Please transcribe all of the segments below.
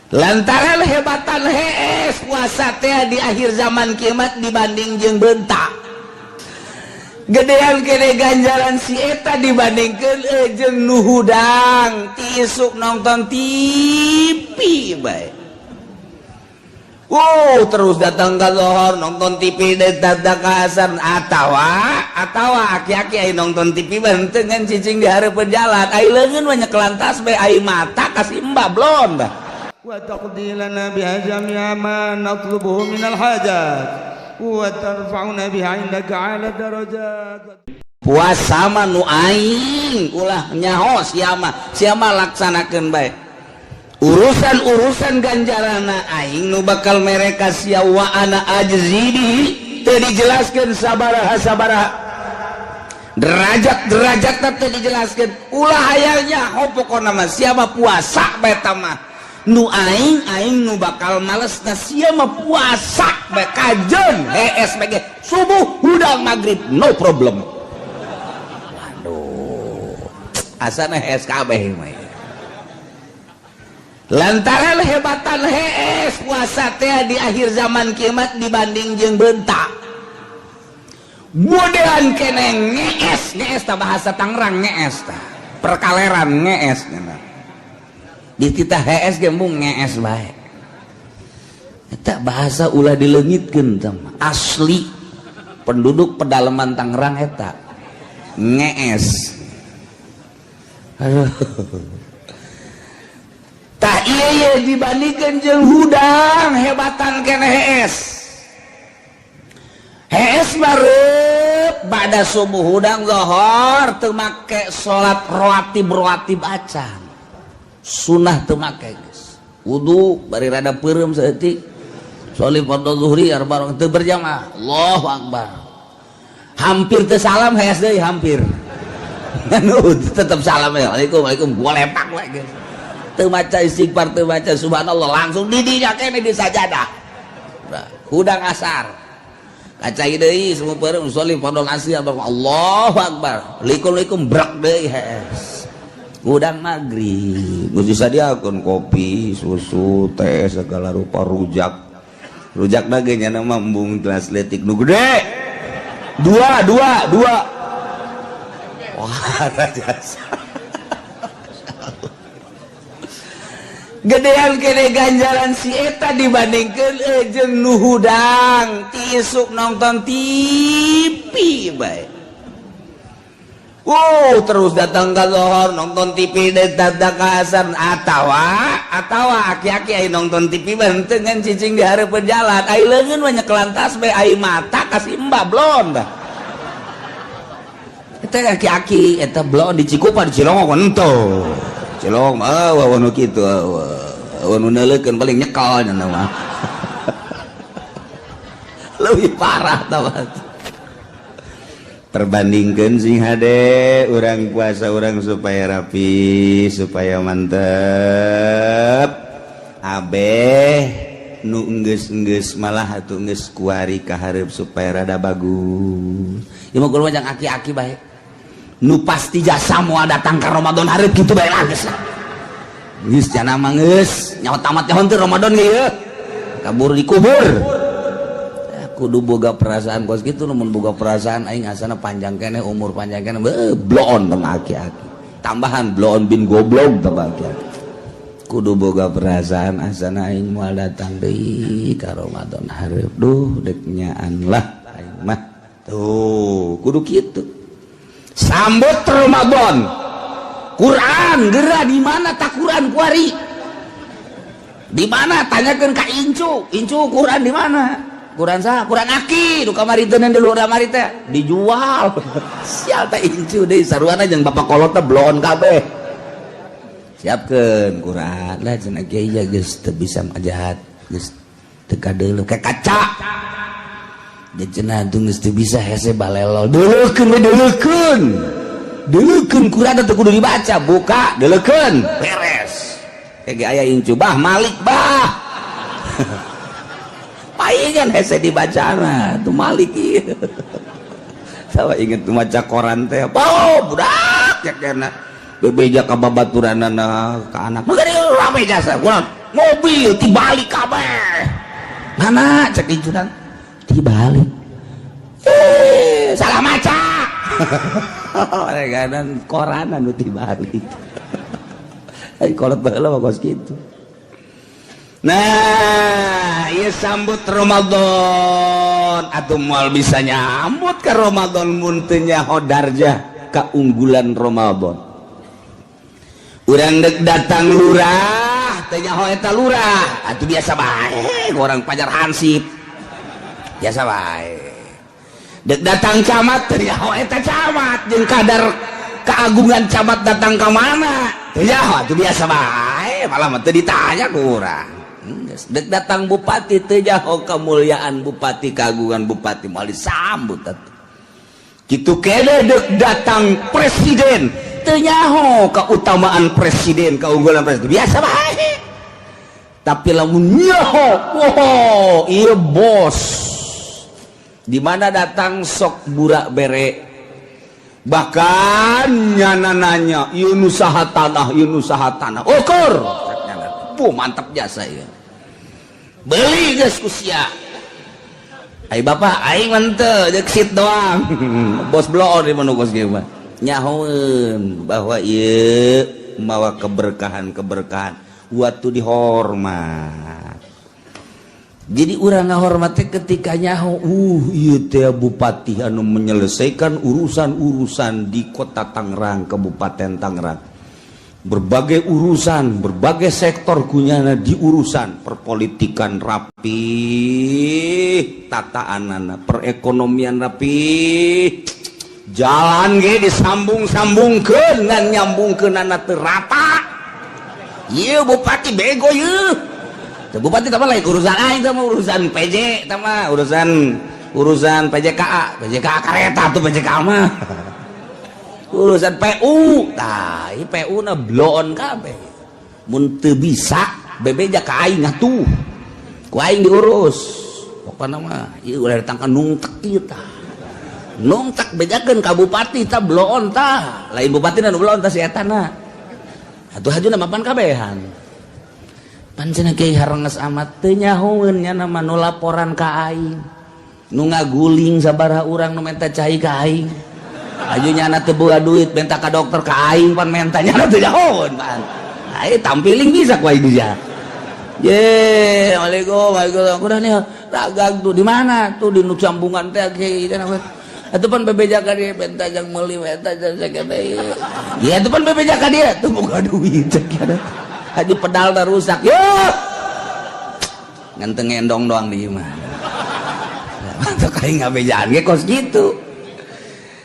Lantaran hebatan hees puasa teh di akhir zaman kiamat dibanding jeung bentak. Gedean kene ganjaran si eta dibandingkeun jeung nu hudang ti isuk nonton TV bae. Wow, terus datang ke lohor nonton TV datang ke asar atawa aki-aki ai nonton TV benteng kan cicing di hareupeun jalan ai leungeun mah nyekelan tas bae ai mata kasih embah blon bah. Wa taqdi lana biha jami'a ma natlubuhu minal hajat wa tarfa'una biha 'indaka 'ala darajat. Puasa mah nu aing ulah nyaho sia mah, sia mah laksanakeun bae. Urusan-urusan ganjarana aing nu bakal mereka sia wa ana ajzi bihi teu dijelaskeun sabaraha sabaraha derajat-derajatna teu dijelaskeun ulah hayang nyaho pokona mah sia mah puasa bae ta mah nu aing aing nu bakal malesna sia mah puasa bae kajeun hees bae subuh hudang magrib no problem. Waduh asana hees kabeh mah. Lantaran hebatan hees puasa teh di akhir zaman kiamat dibanding jeung bentak. Bodean kene ngees, ngees ta bahasa Tangerang ngees ta. Perkaleran ngees nya. Di kita hees ge embung ngees bae. Eta bahasa ulah dileungitkeun tah mah. Asli penduduk pedalaman Tangerang eta ngees. Aduh. Tah ieu dibandingkeun jeung hudang hebatan kene hees. Hees bareup bada subuh hudang zohor teu make salat rawatib acan. Sunah teu make geus. Wudu bari rada peureum saeutik. Sholli fardhu zuhri arba teu berjamaah. Allahu akbar. Hampir teu salam hees deui hampir. Tetep salam ya. Waalaikumsalam gua lepak we geus. Teu maca istighfar, teu maca subhanallah, langsung didinya kene di sajadah. Nah, hudang asar. Kacai deui semua peureum sholli fardhu asri Allahu akbar. Likum-likum brak deui hees. Hudang magrib geus disadiakeun kopi, susu, teh segala rupa rujak. Rujak daging nya mah embung gelas leutik nu gede. Dua, dua, dua. Wah, jasa. Gedean kene ganjaran si eta dibandingkeun jeung nu hudang ti isuk nonton TV bae. Wow, terus datang ke lohor nonton TV datang ke asar atawa aki-aki ai nonton TV benteng kan cicing di hareupeun jalan ai leungeun mah nyekelan tas bae ai mata kasih embah blon bah. Eta aki-aki eta blon di Cikupa di Cilongok henteu. Cilong mah eueuh nu kitu eueuh nu neuleukeun paling nyekel nya mah. Leuwih parah tah mah. Perbandingkeun sing hade urang puasa urang supaya rapi, supaya mantep. Abeh nu enggeus-enggeus malah atuh geus kuari ka hareup supaya rada bagus. Ieu mah kudu jang aki-aki bae. Nu pasti jasa moal datang ka Ramadan hareup kitu bae lah geus lah. Geus jana mah geus nyawa tamat nyaho teu Ramadan ge ieu. Kabur dikubur. Kudu boga perasaan kos kitu lamun boga perasaan aing asana panjang keneh umur panjang keneh beuh bloon tong aki-aki. Tambahan bloon bin goblok tong aki-aki. Kudu boga perasaan asana aing moal datang deui ka Ramadan hareup duh dek nyaan lah aing mah. Tuh kudu kitu. Sambut Ramadan. Quran geura di mana tak Quran kuari? Di mana tanyakeun ka incu? Incu Quran di mana? Quran sah, Quran aki, nu kamari teh di luhur kamari teh dijual. Sial teh incu deui saruana jeung bapak kolot teh bloon kabeh. Siapkeun Quran lah cenah kiai ya geus teu bisa majahat, geus teu kadeuleu ka kaca. Cenah tuh geus teu bisa hese balelol. Deuleukeun we deuleukeun. Deuleukeun Quran teh kudu dibaca, buka deuleukeun, beres. Kayak aya incu bah Malik bah. Palingan hese dibacana tuh Malik ieu. Sawa inget maca koran teh. Oh budak ya kena bebeja ka babaturanana ka anak. Maka rame jasa kurang. Mobil tibalik kabeh. Mana cek incunan? Tibalik. Eh, salah maca. Reganan koran anu tibalik. Ai kolot baheula mah kos kitu. Nah, ieu sambut Ramadan atuh moal bisa nyambut ke Ramadan mun teu nyaho darjah keunggulan Ramadan. Urang dek datang lurah, teu nyaho eta lurah, atuh biasa bae orang Pajar Hansip. Biasa bae. Dek datang camat, teu nyaho eta camat jeung kadar keagungan camat datang ka mana? Teu nyaho atuh biasa bae, malah mah teu ditanya ku urang. Dek datang bupati teu nyaho kemuliaan bupati, keagungan bupati, moal disambut atuh. Kitu kene dek datang presiden teu nyaho keutamaan presiden, keunggulan presiden, biasa bae. Tapi lamun nyaho, wow, ieu bos. Di mana datang sok burak bere. Bahkan nyana nanya, ieu nu saha tanah, ieu nu saha tanah. Ukur. Puh, mantap jasa ieu. Beli geus ku sia. Ai bapak aing mah teu jeung sit doang. Bos bloon di mana kos kieu mah. Nyahoeun bahwa ieu mawa keberkahan-keberkahan waktu dihormat. Jadi urang ngahormat teh ketika nyaho, ieu teh bupati anu menyelesaikan urusan-urusan di kota Tangerang, Kabupaten Tangerang. Berbagai urusan, berbagai sektor kunyana diurusan, perpolitikan rapi, tataanana, perekonomian rapi, jalan ge disambung-sambungkeun ngan nyambungkeunana teu rata. Ieu bupati bego ieu. Teu bupati tah mah lain urusan aing, tah mah urusan PJ, tah mah urusan urusan PJKA, PJKA kareta tuh PJKA mah. Urusan PU, tah ieu PU na bloon kabeh. Mun teu bisa bebeja ka aing atuh. Ku aing diurus. Pokona mah ieu ulah datang ka nungtek ieu tah. Nungtek bejakeun ka bupati tah bloon tah. Lain bupati nu bloon tah si eta na. Atuh hajuna mapan kabehan. Pan cenah kiai harenges amat teu nyahoeun nya nama nu laporan ka aing. Nu ngaguling sabaraha urang nu menta cai ka aing. Aju nyana teu boga duit menta ka dokter ka aing pan menta nyana teu nyahoeun pan. Ai tampiling bisa ku aing dia. Ye, Waalaikumsalam, waalaikumsalam. Udah nih, dagang tuh di mana? Tuh di nu sambungan teh kiai teh. Atuh pan bebeja ka dia menta jang meuli menta jang sakete. Ya atuh pan bebeja ka dia tuh boga duit cek ya. Haji pedal dah rusak. Yo. Ngan teu ngendong doang di imah. Mantap aing ngabejaan ge kos kitu.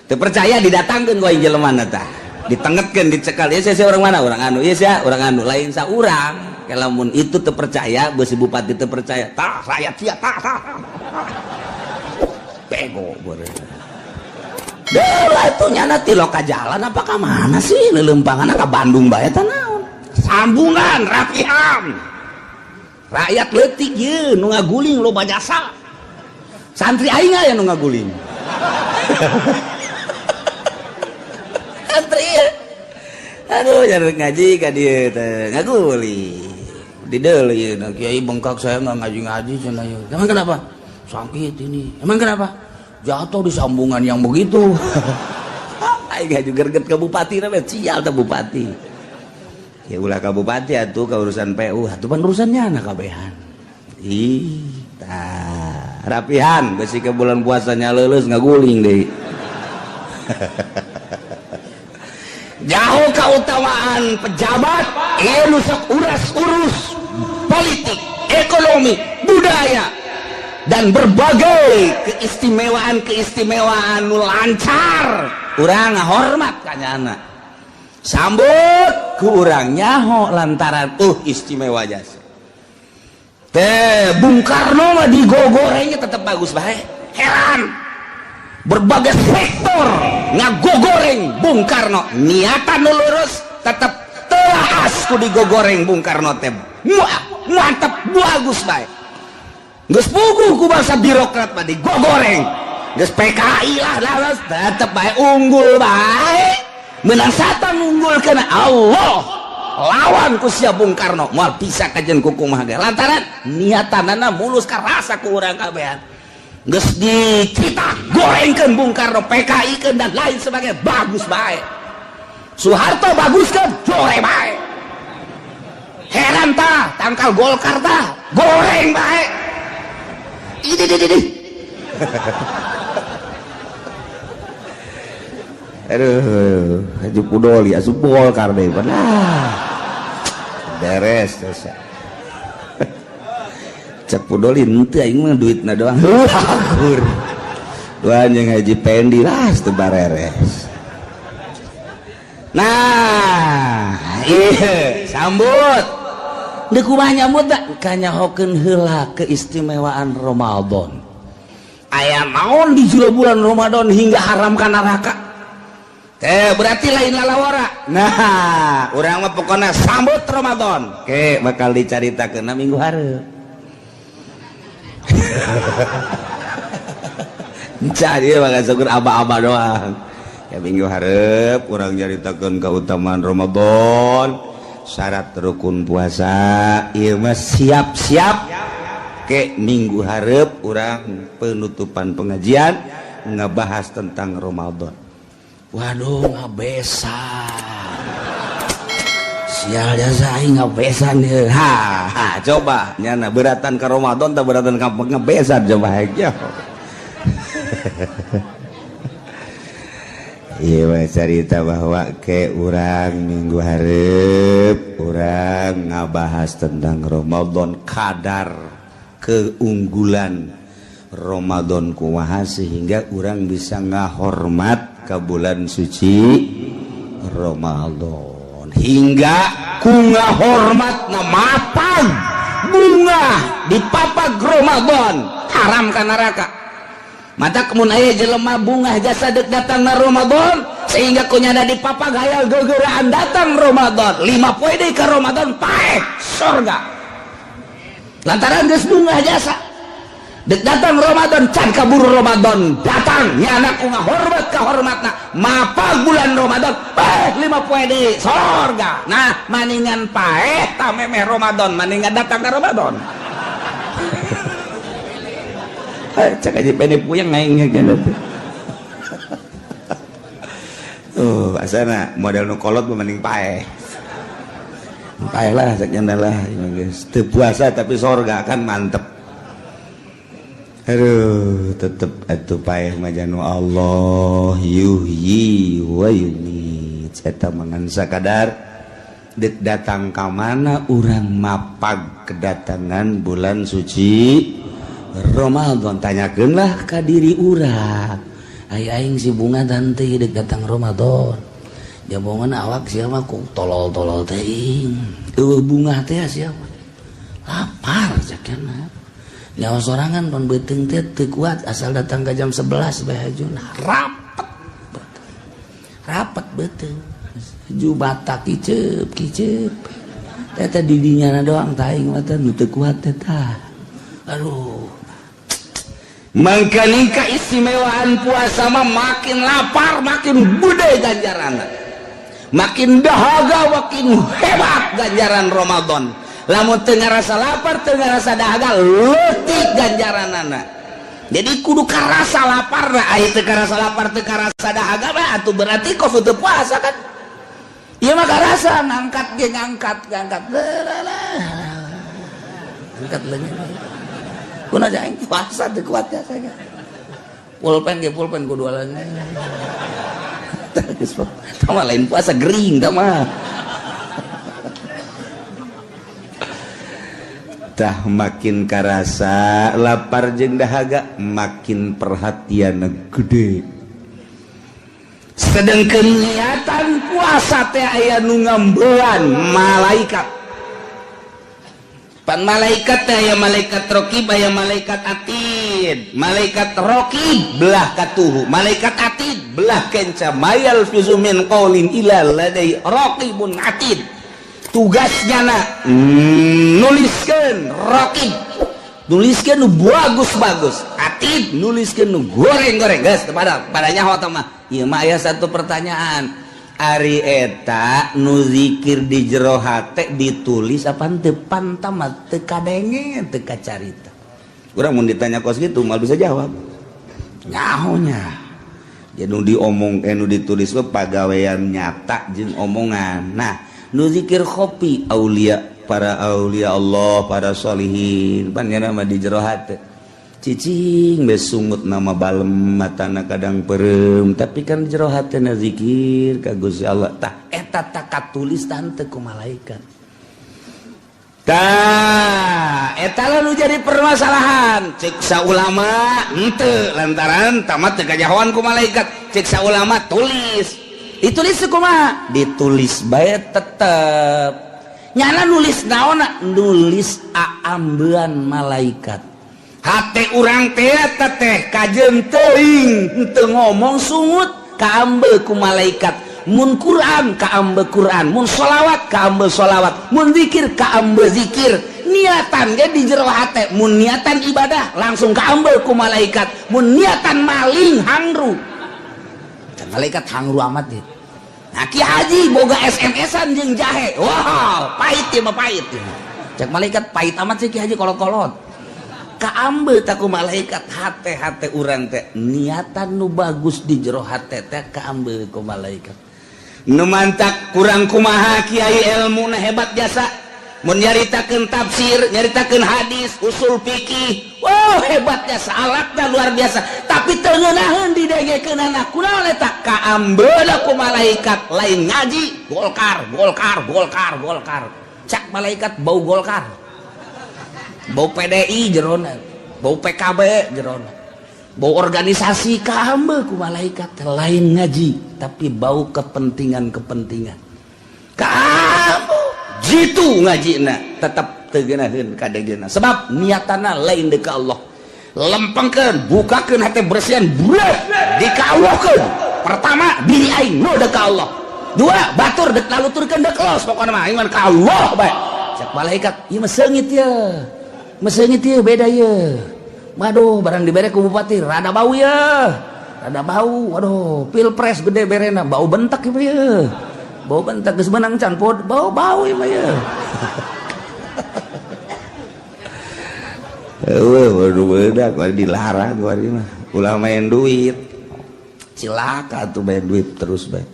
Teu percaya didatangkeun ku aing jelema tah. Ditengetkeun dicekal. Ya saya orang mana? Orang anu. Iya sia, orang anu lain sa urang. Lamun itu teu percaya, beusi bupati teu percaya. Tah rakyat sia tah tah. Bego beureum. Delah itu nyana ti loka jalan apa ka mana sih lelempangan ka Bandung bae tah naon. Sambungan rapihan. Rakyat leutik ye nu ngaguling loba jasa. Santri aing aya nu ngaguling. Santri. Aduh, jangan ngaji ka dieu teh, ngaguling. Di deuleu ieu na kiai bengkak saya nggak ngaji-ngaji cenah ieu. Emang kenapa? Sakit ini. Emang kenapa? Jatuh di sambungan yang begitu. Aing ngaju gerget ke bupati na sial teh bupati. Ya ulah ka bupati atuh ka urusan PU, atuh pan urusannya anak kabehan. Ih, tah rapihan besi ke bulan puasanya leuleus ngaguling deui. Jauh keutamaan pejabat, ieu nu sok uras-urus politik, ekonomi, budaya dan berbagai keistimewaan-keistimewaan nu lancar. Urang ngahormat ka nyana. Sambut ku urang nyaho lantaran istimewa jasa. Teh Bung Karno mah digogorengnya tetep bagus bae. Heran. Berbagai sektor ngagogoreng Bung Karno, niatan nu lurus tetep telaas ku digogoreng Bung Karno teh. Mantep bagus bae. Geus puguh ku bangsa birokrat mah digogoreng. Geus PKI lah lah tetep bae unggul bae. Menang satan unggul kena Allah. Lawan ku sia Bung Karno moal bisa kajen kukumaha ge lantaran niatanana mulus karasa ku urang kabehan. Geus dicita gorengkeun Bung Karno, PKI keun dan lain sebagainya, bagus bae. Soeharto baguskeun, jore bae. Heran tah tangkal Golkar tah goreng bae. Ini ini. Aduh, Haji Pudoli asup Golkar deh. Nah, beres dosa. Cek Pudoli henteu aing mah duitna doang. Akur. Dua jeung Haji Pendi lah teu bareres. Nah, iya, sambut. Deuk kumaha nyambut da? Kanyahokeun heula keistimewaan Ramadan. Aya naon di jero bulan Ramadan hingga haram ka neraka? Berarti lain lalawara. Nah, urang mah pokona sambut Ramadan. Oke, bakal dicaritakeun minggu hareup. Cari bakal syukur aba-aba doang. Ya minggu hareup urang nyaritakeun keutamaan Ramadan, syarat rukun puasa. Ieu mah siap-siap ke minggu hareup urang penutupan pengajian ngebahas tentang Ramadan. Waduh, ngabesan. Sial jasa aing ngabesan ieu. Ha, ha, coba nyana beratan ke Ramadan tak beratan ka ngebesan coba ya. Iya mah carita bahwa ke urang minggu hareup urang ngabahas tentang Ramadan, kadar keunggulan Ramadan kumaha sehingga urang bisa ngahormat ke bulan suci Ramadan hingga ku ngahormatna matang bunga di papag Ramadan haram ka neraka. Mata kemun aya jelema bunga jasa dek datang na Ramadan sehingga kunyana di papag hayal gegeraan datang Ramadan 5 poe deui ka Ramadan paeh surga lantaran geus bunga jasa dek datang Ramadan can kaburu Ramadan datang nyana ku ngahormat ka hormatna mapag bulan Ramadan paeh 5 poe deui surga. Nah maningan paeh ta memeh Ramadan maningan datang ka Ramadan. Cek aja pene puyeng aing ge. Tuh asana model nu kolot mah mending paeh. Paeh lah cek nyana lah geus teu puasa tapi sorga kan mantep. Aduh tetep atuh paeh mah janu Allah yuhyi wa yumiit. Eta mangan sakadar deuk datang ka mana urang mapag kedatangan bulan suci Ramadan, tanyakeunlah ka diri urang. Ai aing si bunga tante deuk datang Ramadan. Jabongan awak sia mah ku tolol-tolol teuing. Eueuh bunga teh sia mah. Lapar cakana. Nyawa sorangan pan beuteung teh teu kuat asal datang ka jam 11 bae hajuna. Rapet. Rapet beuteung. Ju batak kiceup kiceup. Teh teh didinyana doang tah aing mah teh nu teu kuat teh tah. Aduh. Mangkaning keistimewaan puasa mah makin lapar makin gede ganjaran, makin dahaga makin hebat ganjaran Ramadan. Lamun teu ngarasa lapar teu ngarasa dahaga leutik ganjaranana. Jadi kudu karasa laparna, aya teu karasa lapar teu karasa dahaga mah atuh berarti kos teu puasa kan. Ieu mah karasa ngangkat ge ngangkat ngangkat. Angkat leungeun. Kuna aing puasa teu kuat ya saya. Pulpen ge pulpen kudu leungeun. Tah mah lain puasa gering tah mah. Tah makin karasa lapar jeung dahaga makin perhatian gede. Sedengkeun niatan puasa teh aya nu ngambean malaikat. Pan malaikat teh aya malaikat raqib aya malaikat atid. Malaikat raqib belah katuhu, malaikat atid belah kenca. Mayal fizu min qaulin ila ladai raqibun atid. Tugasnya na nuliskeun raqib, nuliskeun nu bagus-bagus, atid nuliskeun nu goreng-goreng. Geus pada nyaho tah mah. Ieu mah aya satu pertanyaan. Ari eta nu zikir di jero hate ditulis apa teu? Pantamat teu kadenge, teu kacarita. Urang mun ditanya kos gitu mal bisa jawab nyahonya. Jadi nu diomong, nu ditulis mah pagawean nyata jeung omongan. Nah, nu zikir khofi, aulia, para aulia Allah, para solihin, pan mah di jero hate cicing be, sungut nama balem, matana kadang perem, tapi kan jero hatena zikir ka Gusti Allah. Tah, eta tak katulis tante ku malaikat. Tah, eta lah nu jadi permasalahan. Cek ulama henteu, lantaran tamat teu kajahoan ku malaikat. Cek ulama tulis, ditulis kumaha? Ditulis bae tetep nyana nulis naonna, nulis aambean malaikat. Hate urang teh teh kajeun teuing henteu ngomong, sungut, kaambe ku malaikat. Mun Quran, kaambe Quran. Mun sholawat, kaambe sholawat. Mun zikir, kaambe zikir. Niatan ge di jero hate, mun niatan ibadah langsung kaambe ku malaikat. Mun niatan maling, hangru. Dan malaikat hangru amat ya. Nah, Ki Haji boga SMS-an jeung jahe, wow, pahit ya mah, pahit ya. Cek malaikat, pahit amat sih Ki Haji, kolot-kolot. Kaambe tak ku malaikat hate-hate urang teh. Niatan nu bagus di jero hate teh kaambe ku malaikat. Nu mantak kurang kumaha kiai ilmu hebat jasa mun nyaritakeun tafsir, nyaritakeun hadis, usul fikih, wow, hebat jasa, alatna luar biasa, tapi teu ngeunaheun didengekeunana. Kunaon eta? Kaambeuna ku malaikat. Lain ngaji Golkar, Golkar, Golkar, Golkar, cak malaikat bau Golkar, bau PDI jerona, bau PKB jerona, bau organisasi. Kaambe ku malaikat. Lain ngaji tapi bau kepentingan-kepentingan, kamu jitu ngajina tetap teu geunaheun kadegena, sebab niatana lain deuk ka Allah. Lempengkeun, bukakeun hati, bersihan, brek dikawuhkeun. Pertama, diri aing nu deuk ka Allah. Dua, batur dek naluturkeun, dek los, pokona mah aing mah ka Allah bae. Cek malaikat, ieu mah seungit ye, mah seungit ye, beda ye. Waduh, barang dibere ku bupati rada bau ya, rada bau. Waduh, pilpres gede berena, bau bentak ieu, bau bentak. Geus menang can pod, bau bau ieu mah ye. Eueuh, waduh, bedak dilarang kuari mah, ulah main duit, cilaka tuh main duit terus bae.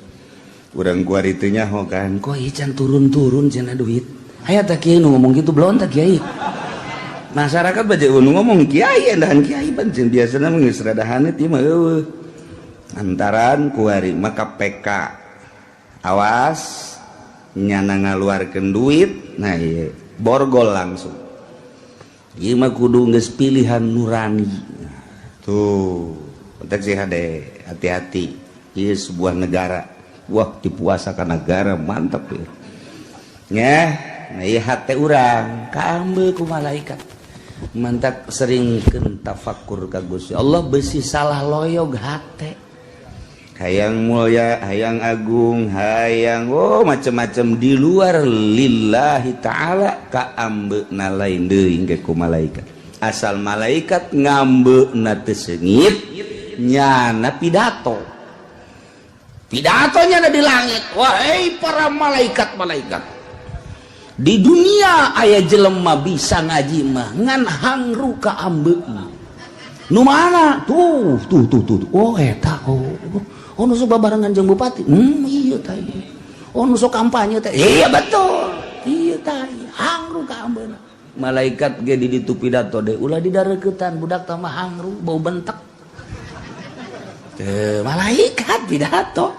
Urang kuari teu nyaho kan, kok ieu can turun-turun cenah duit. Aya tah kiai nu ngomong gitu belum tah? Kiai masyarakat baca nu ngomong kiai dan kiai pancen biasana mah geus rada haneut ieu mah. Eueuh, antaran kuari mah KPK awas nyana ngaluarkeun duit. Nah, ieu borgol langsung. Ieu mah kudu geus pilihan nurani tuh. Penting sih hade, hati-hati. Ieu sebuah negara, wah, dipuasakan negara, mantap ya nya. Nah, ieu hate urang kaambe ku malaikat. Mantak seringkeun tafakur ka Gusti Allah, besi salah loyog hate, hayang mulia, hayang agung, hayang oh macam-macam di luar lillahi ta'ala, kaambeuna lain deui ke ku malaikat. Asal malaikat ngambeuna teu seungit, nyana pidato, pidatonya ada di langit. Wahai para malaikat-malaikat di dunia, aya jelema bisa ngaji mah ngan hangru kaambeuna. Nu mana tuh? Tuh, tuh, tuh. Oh, eta. Oh, oh, nu sok babarengan jeung bupati. Iya tah. Oh, nu sok kampanye teh. Iya, betul, iya tah. Hangru kaambeuna. Malaikat ge di ditu pidato deh, ulah didareukeutan, budak tah mah hangru, bau bentek. Teu, malaikat pidato.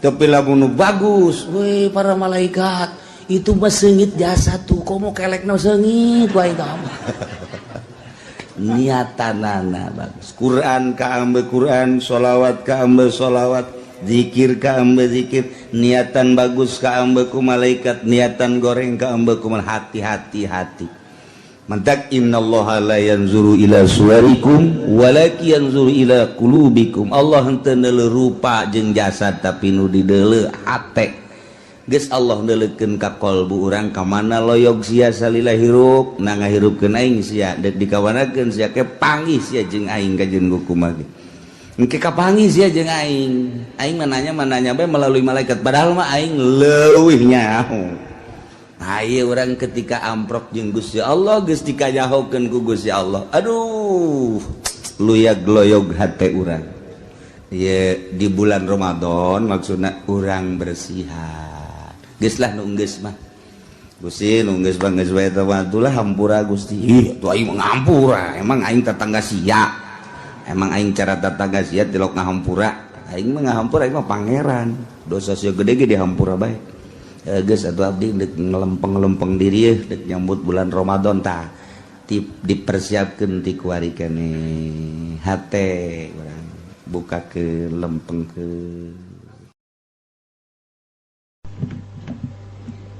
Tapi lamun bagus, weh, para malaikat, itu mah seungit jasa tuh, komo kelekna seungit wae kamu. Niatanana bagus, Quran kaambe Quran, sholawat kaambe sholawat, zikir kaambe zikir, niatan bagus kaambe ku malaikat, niatan goreng kaambe ku. Hati-hati, hati. Mantak innallaha la yanzuru ila suwarikum walakin yanzuru ila qulubikum. Allah henteu neuleuh rupa jeung jasad, tapi nu dideuleu hate. Geus Allah neuleukeun ka qalbu urang, ka mana loyog sia salila hirup. Na ngahirupkeun aing sia dek dikawanakeun sia, ke panggih sia jeung aing kajeun kumaha. Engke kapanggih sia jeung aing. Aing mah nanya mah nanya bae melalui malaikat, padahal mah aing leuwih nyaho. Nah, ieu urang ketika amprok jeung Gusti Allah geus dikanyahokeun ku Gusti Allah. Aduh, luyag loyog hate urang. Ieu di bulan Ramadan maksudna urang bersihan. Geus lah nu geus mah. Gusti nu geus mah geus wae teh atulah hampura Gusti. Ih, atuh aing mah ngampura. Emang aing tetangga sia. Emang aing cara tetangga sia tilok ngahampura. Aing mah ngahampura, aing mah pangeran. Dosa sia gede ge dihampura bae. Geus atuh abdi deuk ngelempeng-lempeng diri yeuh deuk nyambut bulan Ramadan tah. Dipersiapkeun ti kuari keneh hate urang bukakeun lempengkeun.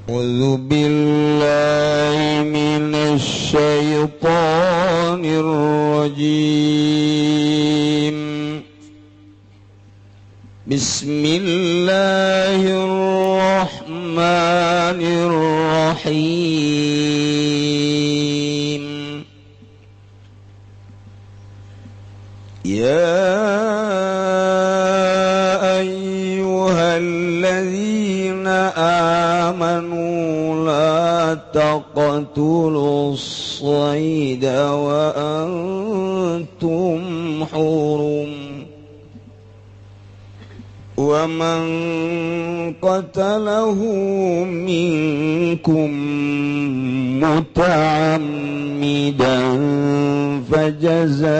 أعوذ بالله من الشيطان الرجيم. بسم الله الرحمن الرحيم. يا أيها الذين آمنوا لا تقتلوا الصيد وأنتم حرم ومن قتله منكم متعمدا فجزاء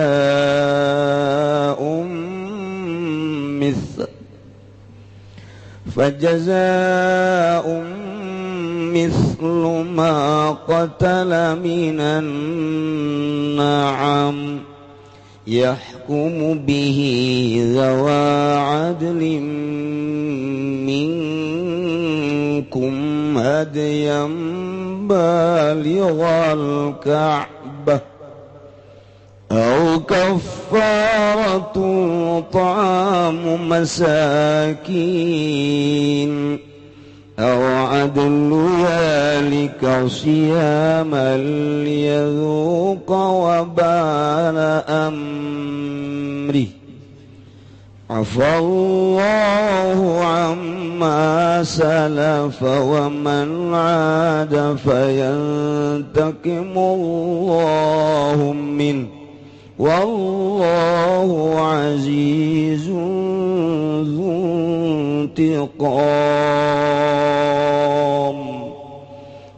مثل ما قتل من النعم يحكم به ذوى عدل منكم هديا بالغ الكعبة أو كفارة طعام مساكين أو عدل ذلك صياما ليذوق وبال أمره عفا الله عما سلف ومن عاد فينتقم الله منه والله عزيز ذو انتقام.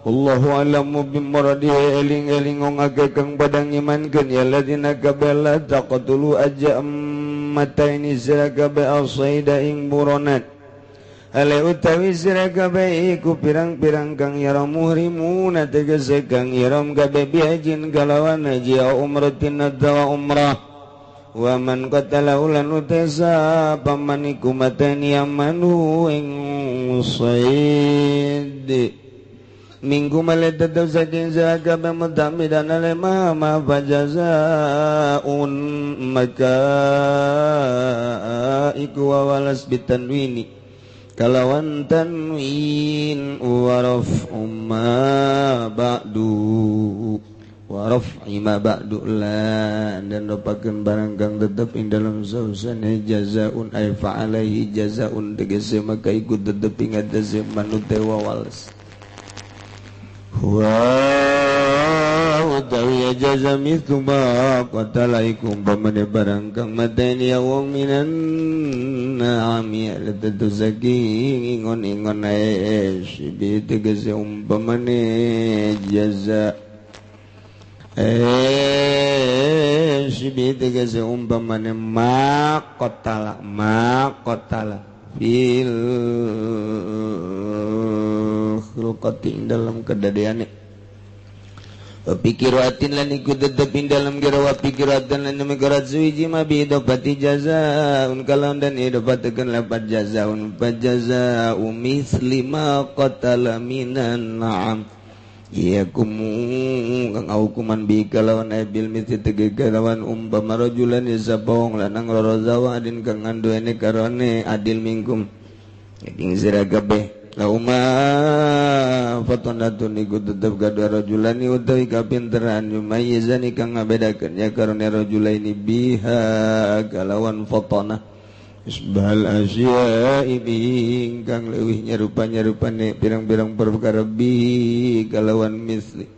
Allahu a'lamu bimuradihi eling-eling wong akeh kang padha ngimankeun ya ladina kabela taqtulu aja mataini sira kabeh asaida ing buronan ale utawi sira kabeh iku pirang-pirang kang yaram muhrimuna tegese kang yaram kabeh bihajin kalawan haji umratin atawa umrah wa man qatala ulan utesa paman iku mateni amanu ing said minggu maledadau saking zaga bemutamidan alema ma fajazaun maka iku wawalas bitanwini kalawan tanwin waraf'u ma ba'du waraf'i ma ba'du lan dan ropakeun barang kang tetep ing dalam sausane jazaun ay fa'alaihi jazaun tegese maka iku tetep ing atase manute wawalas wa utawi jaza mithlu ma qatalaikum pamane barang kang mateni ya wong minan na'ami tentu saking ingon-ingon ae sibi tegese umpamane jaza sibi tegese umpamane ma qatala fil khilqati dalam kedadeane pikiratin lan iku tetep ing dalam gerawa pikiratan lan mikirat suwiji ma bi idopati jazaun kalawan dan idopatekeun lapat jazaun fajazau misli ma qatala minan na'am yakumu kang hukuman bi kalawan bil misli tege kalawan umpama rajulan yasabong lanang loro zawa adin kang anduene karone adil mingkum ing sira kabeh. Lauma fatonatun iku tetep kadua rajulani utawi kapinteran yumayyizani kang ngabedakeun ya karone rajulaini biha kalawan fatonah isbal asya'i bi kang leuwih nyarupa-nyarupane pirang-pirang perkara bi kalawan misli.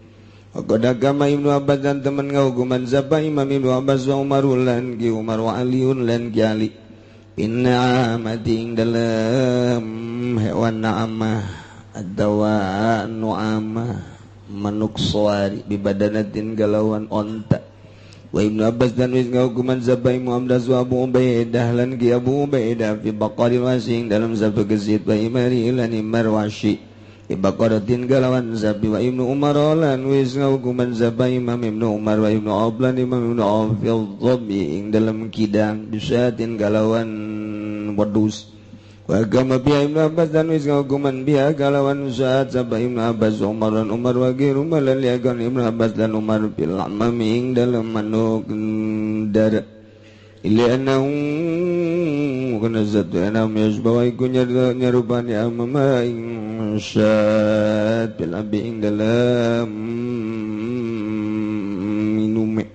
Qad kama Ibnu Abbas dan teman ngahukuman sapa Imam Ibnu Abbas wa Umar lan ki Umar wa Aliun lan ki Ali inna amati ing dalam hewan na'amah adawa nu'amah manuk suari bibadanatin galawan onta. Wa Ibnu Abbas dan wis ngahukuman sapa Imam Abbas wa Abu Ubaidah lan ki Abu Ubaidah fi baqari wasing dalam sapa gesit wa imari lan imar wasi baqaratin galawan sapi wa Ibnu Umar lan wis ngahukuman sapa Imam Ibnu Umar wa Ibnu Auf lan Imam Ibnu Auf fi dhabbi ing dalam kidang bisatin galawan wedhus. Wa gama bi Ibnu Abbas dan wis ngahukuman biha galawan saat sapa Ibnu Abbas Umar lan Umar wa ghairu lan liagan Ibnu Abbas dan Umar bil amami ing dalam manuk dar illa annahu kanazat anam yasbawa iku nyarupani amama ing syat bil abi ing dalam minume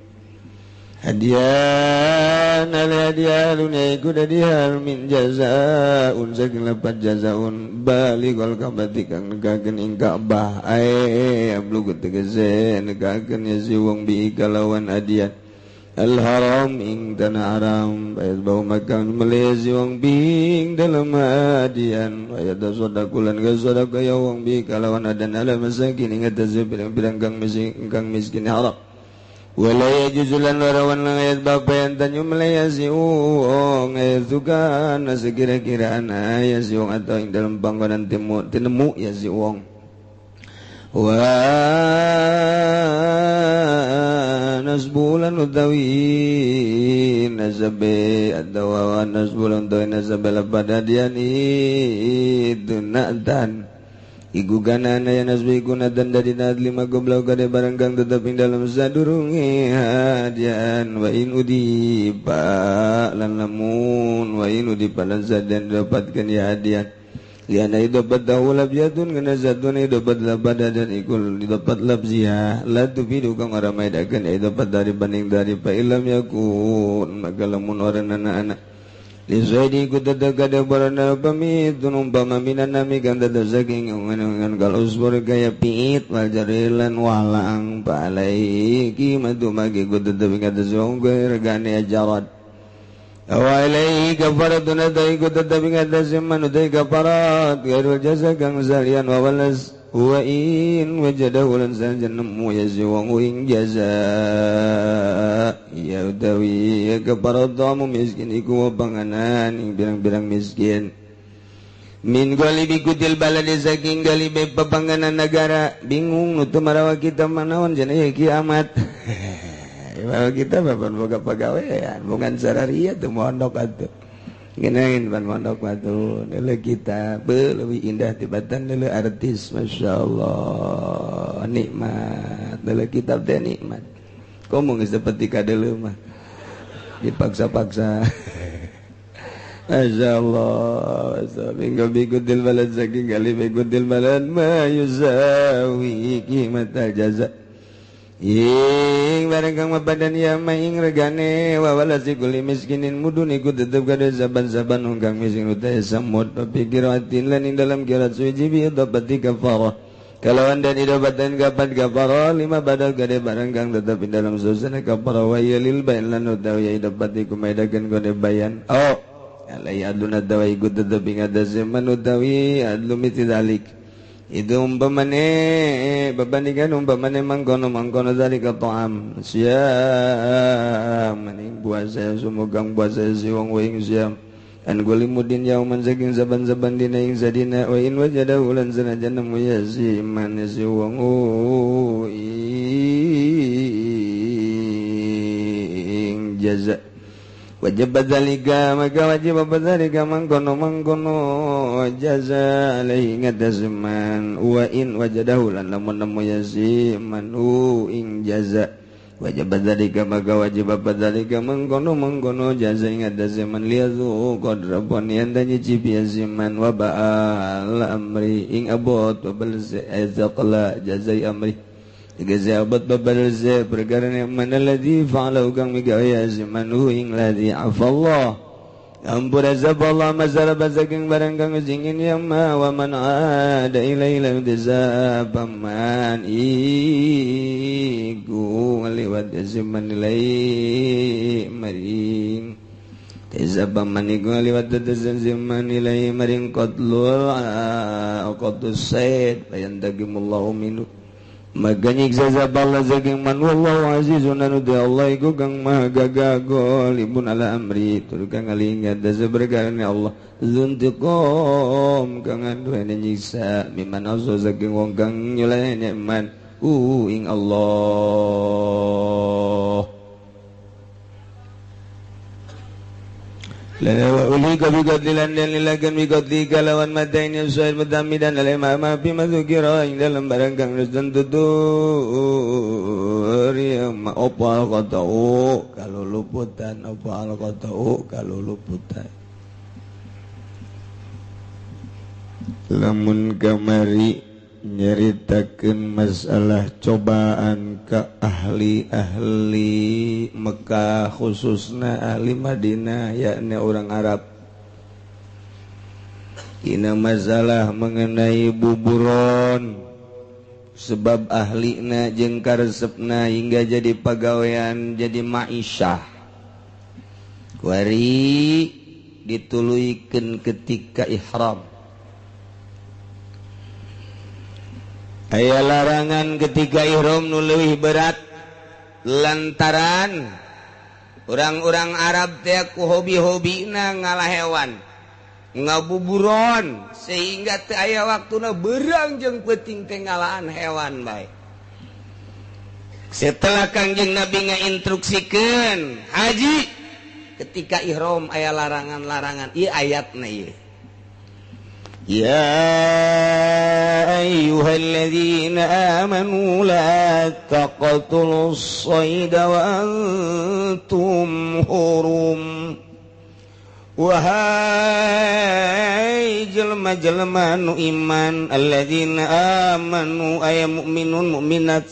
hadian al hadian iku dadihan min jazaun saking lepat jazaun balighal kabati kang negakeun ing Ka'bah ae ablugu tegese negakeun ya si wong bi kalawan hadian al-haram ing tanah haram bayat bau makan melezi wong bing dalam hadian bayat sodakulan ke sodaka ya wong bi kalawan adan ala masakin ing atase pirang-pirang kang miskin haram wala yajuzulan warawan lang ayat bapayan tanyu melezi wong ayat sukan sekira-kira ana ya si wong atau ing dalam panggonan tinemu ya si wong wa nasbulan utawi nasabe atawa nasbulan utawi nasabe pada dian itu na'tan iku ganana ya nasbi iku na'tan dari na'at lima goblok gade barang kang tetep ing dalam sadurunge hadian wa in udipa lan lamun wa in udipa lan sadan dapatkan ya hadian liana idapat tahu labjatun kena zatun idapat labada dan ikul idapat labzia la tufidu kang ora maedakeun idapat dari banding dari fa ilam yakun maka lamun ora anak-anak lizaidi ku tetep kada barana pamitun umpama minan nami kang tetep saking ngan kal usbur kaya piit wal jarilan walang palaiki madu magi ku tetep ing atas wong regane ajarat wa ilaihi kafaratun adaiku tetapi atas man udai kafarat ghairul jaza kang zalian wa walas wa in wajadahu lan sanjanmu yazi wa ing jaza ya utawi kafarat dhamu miskin iku panganan ing pirang-pirang miskin min galibi kutil baladi saking galibe papanganan negara bingung nu teu marawa kita manaon cenah kiamat. Bahwa kita bapak boga pagawean bukan sararia tuh mondok atuh ngeunangin ban mondok atuh leuleuk kita beuh leuwih indah tibatan leuleuk artis masyaallah nikmat leuleuk kitab teh nikmat komo geus seperti kadeuleu mah dipaksa-paksa masyaallah minggu bigudil balad saking gali bigudil balad ma yuzawi qimatal jaza ing barang kang mapadan ya maing regane wa walasi kulli miskinin mudun iku tetep kada saban-saban kang miskin utai samud pikiratin lan ing dalam kirat suci bi dapati kafarah kalawan dan idobatan kapat kafarah lima badal gade barang kang tetep ing dalam susana kafarah wa yalil bayan lan utawi idobati kumaidakeun gode bayan oh alai aduna dawa iku tetep ing atase man utawi adlu mitidalik itu umpamane babandingan umpamane mangkono-mangkono zalika ta'am siam maning puasa sumugang puasa si wong ing siam an gulimudin yauman saking saban-saban dina ing sadina wa in wajadahu lan sanajan nemu ya si man si wong ing jaza wajib dzalika maka wajib dzalika mangkono-mangkono jaza alaihi ngadazman wa in wajadahu lan lamun nemu ya si man ing jaza Wajib dzalika maka wajib apa dzalika mengkono jaza ingat zaman liazu qadrapon yen nyicipi zaman wa ba'al amri ing abot babal zaqla jazai amri jaza abot babal za perkara man alladhi fa'ala kang migawe zaman hu ing ladzi afallah ampura zaballah mazara bazaking barang kang jingin ya ma wa man ada ilaila dezabaman iku liwat zaman ilai maring dezabaman iku liwat zaman ilai maring qatlul qatlus said bayantagimullahu minhu maka nyiksa zaballah zaking man wallahu azizun anu di Allah iku kang maha gagah golibun ala amri tur kang ngalingat dasa berkarane Allah zuntiqam kang anduene nyiksa miman asa zaking wong kang nyulene man ing Allah. Lana ulika bi qadlilan dan lilakan bi qadli kalawan madain yusayr mutamidan alai ma fi madzukira ing dalam barang kang wis tutur ya ma apa al-qata'u kaluluputan apa al-qata'u kaluluputan lamun kamari nyeritakeun masalah cobaan ke ahli-ahli Mekah khususna ahli Madinah yakni orang Arab dina masalah mengenai buburon sebab ahlina jeung karesepna hingga jadi pagawean jadi ma'isyah kuari dituluykeun ketika ihram. Aya larangan ketika ihram nu leuwih berat lantaran orang-orang Arab teh ku hobi-hobina ngalah hewan ngabuburon sehingga teu aya waktuna beurang jeung peuting teh ngalaan hewan bae. Setelah Kangjeng Nabi ngainstruksikeun haji ketika ihram aya larangan-larangan ieu ayatna ieu. Ya ayyuhalladzina amanu la taqtulus sayda wa antum hurum. Wahai jelema-jelema nu iman, alladzina amanu ay mu'minun mu'minat,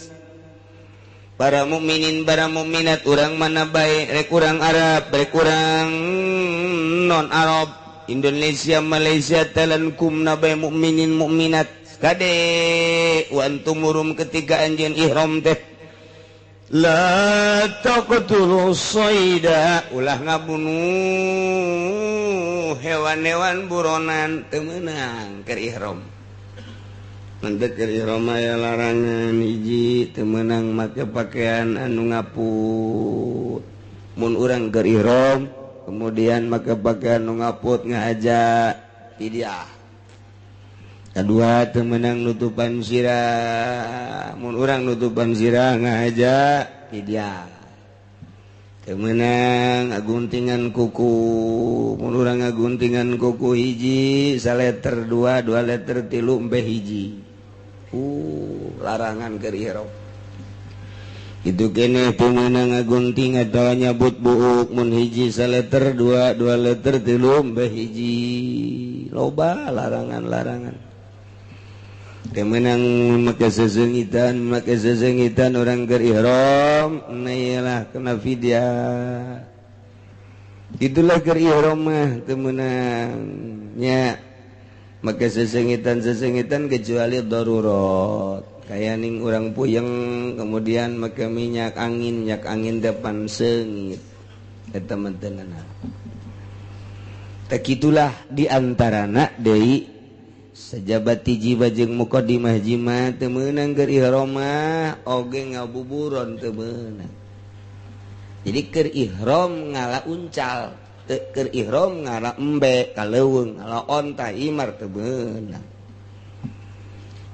para mukminin para mukminat urang mana bae rek urang Arab rek urang non Arab Indonesia Malaysia Thailand kumna bae mukminin mukminat kade wa antum hurum ketika anjeun ihram teh la taqtulu sayda ulah ngabunuh hewan-hewan buronan teu meunang keur ihram. Mantep keur ihram aya larangan hiji teu meunang make pakaian anu ngaput. Mun urang keur ihram kemudian make pakaian nu ngaput ngahaja fidyah. Kedua teu meunang nutupan sirah, mun urang nutupan sirah ngahaja fidyah. Teu meunang ngaguntingan kuku, mun urang ngaguntingan kuku hiji saleter dua, dua leter tilu embe hiji. Larangan keur ihram. Itu kene teu meunang ngagunting atawa nyabut buuk mun hiji saleter dua, dua leter tilu embe hiji. Loba larangan-larangan. Teu meunang make sesengitan orang keur ihram nailah kena fidyah. Itulah keur ihram mah teu meunang nya make sesengitan kecuali darurat. Kaya ning urang puyeng kemudian make minyak angin depan seungit eta mah teu nanaon. Tah kitulah di antarana deui sajabat jiwa jeung mukadimah jima teu meunang keur ihram mah oge ngabuburon teu meunang. Jadi keur ihram ngala uncal, keur ihram ngala embe ka leuweung, ngala onta imar teu meunang.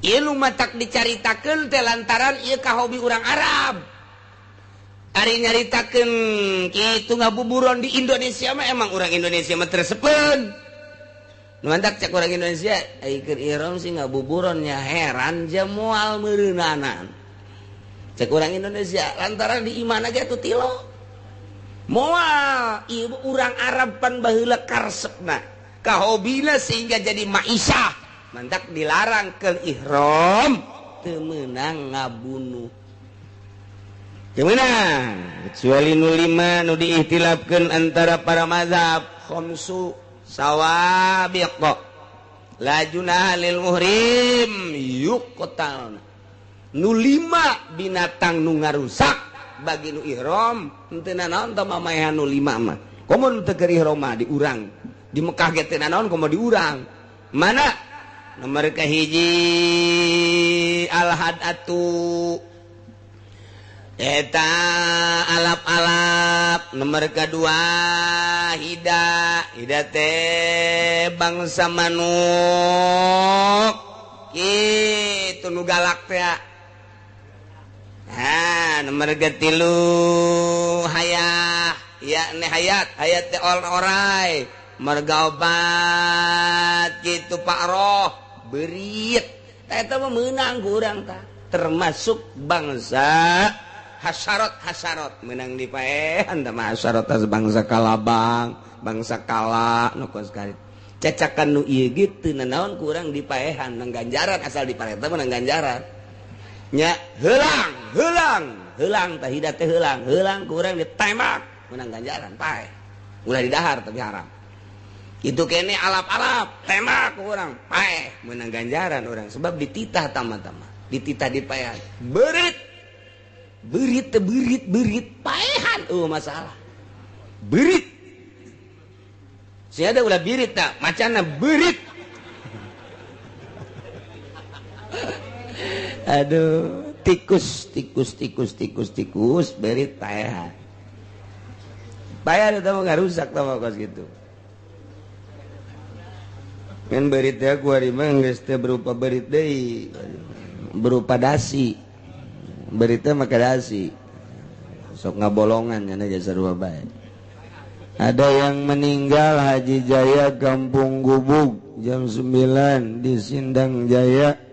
Ieu nu matak dicaritakeun teh lantaran ieu ka hobi urang Arab. Ari nyaritakeun kitu ngabuburon di Indonesia mah emang urang Indonesia mah tersepeun. Nu mantak cek urang Indonesia ai keur ihram sih ngabuburon nya heran je moal meureunanan. Cek urang Indonesia lantaran di imana ge atuh tilo. Moal ieu urang Arab pan baheula karesepna kahobina sehingga jadi maisah. Mantak dilarang ke ihram teu meunang ngabunuh. Teu meunang kecuali nu lima nu diihtilafkeun antara para mazhab khamsu sawabiq la junaha lil muhrim yuqtal. Nu lima binatang nu ngarusak bagi nu ihram henteu nanaon tah mamaehan nu lima mah. Komo nu teu keur ihram mah diurang. Di Mekah ge teu nanaon komo diurang. Mana? Nomor kahiji al-hadatu eta alap-alap. Nomor kedua hida, hida teh bangsa manuk kitu nu galak teh. Ha, nomor katilu hayah, yakni hayat, hayat teh orai marga obat kitu Pak Roh berit. Eta mah meunang ku urang tah, termasuk bangsa hasarot-hasarot menang dipaehan tah mah hasarot bangsa kalabang, bangsa kala nu kos kali. Cacakan nu ieu ge teu nanaon ku urang dipaehan nang ganjaran asal dipaehan teh menang ganjaran. Nya heulang, heulang, heulang tah hida teh heulang, heulang ku urang ditembak menang ganjaran paeh. Ulah didahar tapi haram. Kitu kene alap-alap tembak ku urang paeh menang ganjaran urang sebab dititah tama-tama, dititah dipaehan. Berit berit teh berit berit paehan eueuh masalah. Berit. Sia ada ulah birit tah, macana berit. Aduh, tikus tikus tikus tikus tikus berit paehan. Paehan eta mah ngarusak tah mah kos kitu. Kan berit teh ku ari mah geus teh berupa berit deui, berupa dasi. Berit teh make dasi. Sok ngabolongan nya jasa sarua bae. Ada yang meninggal Haji Jaya Kampung Gubug jam 9 di Sindang Jaya.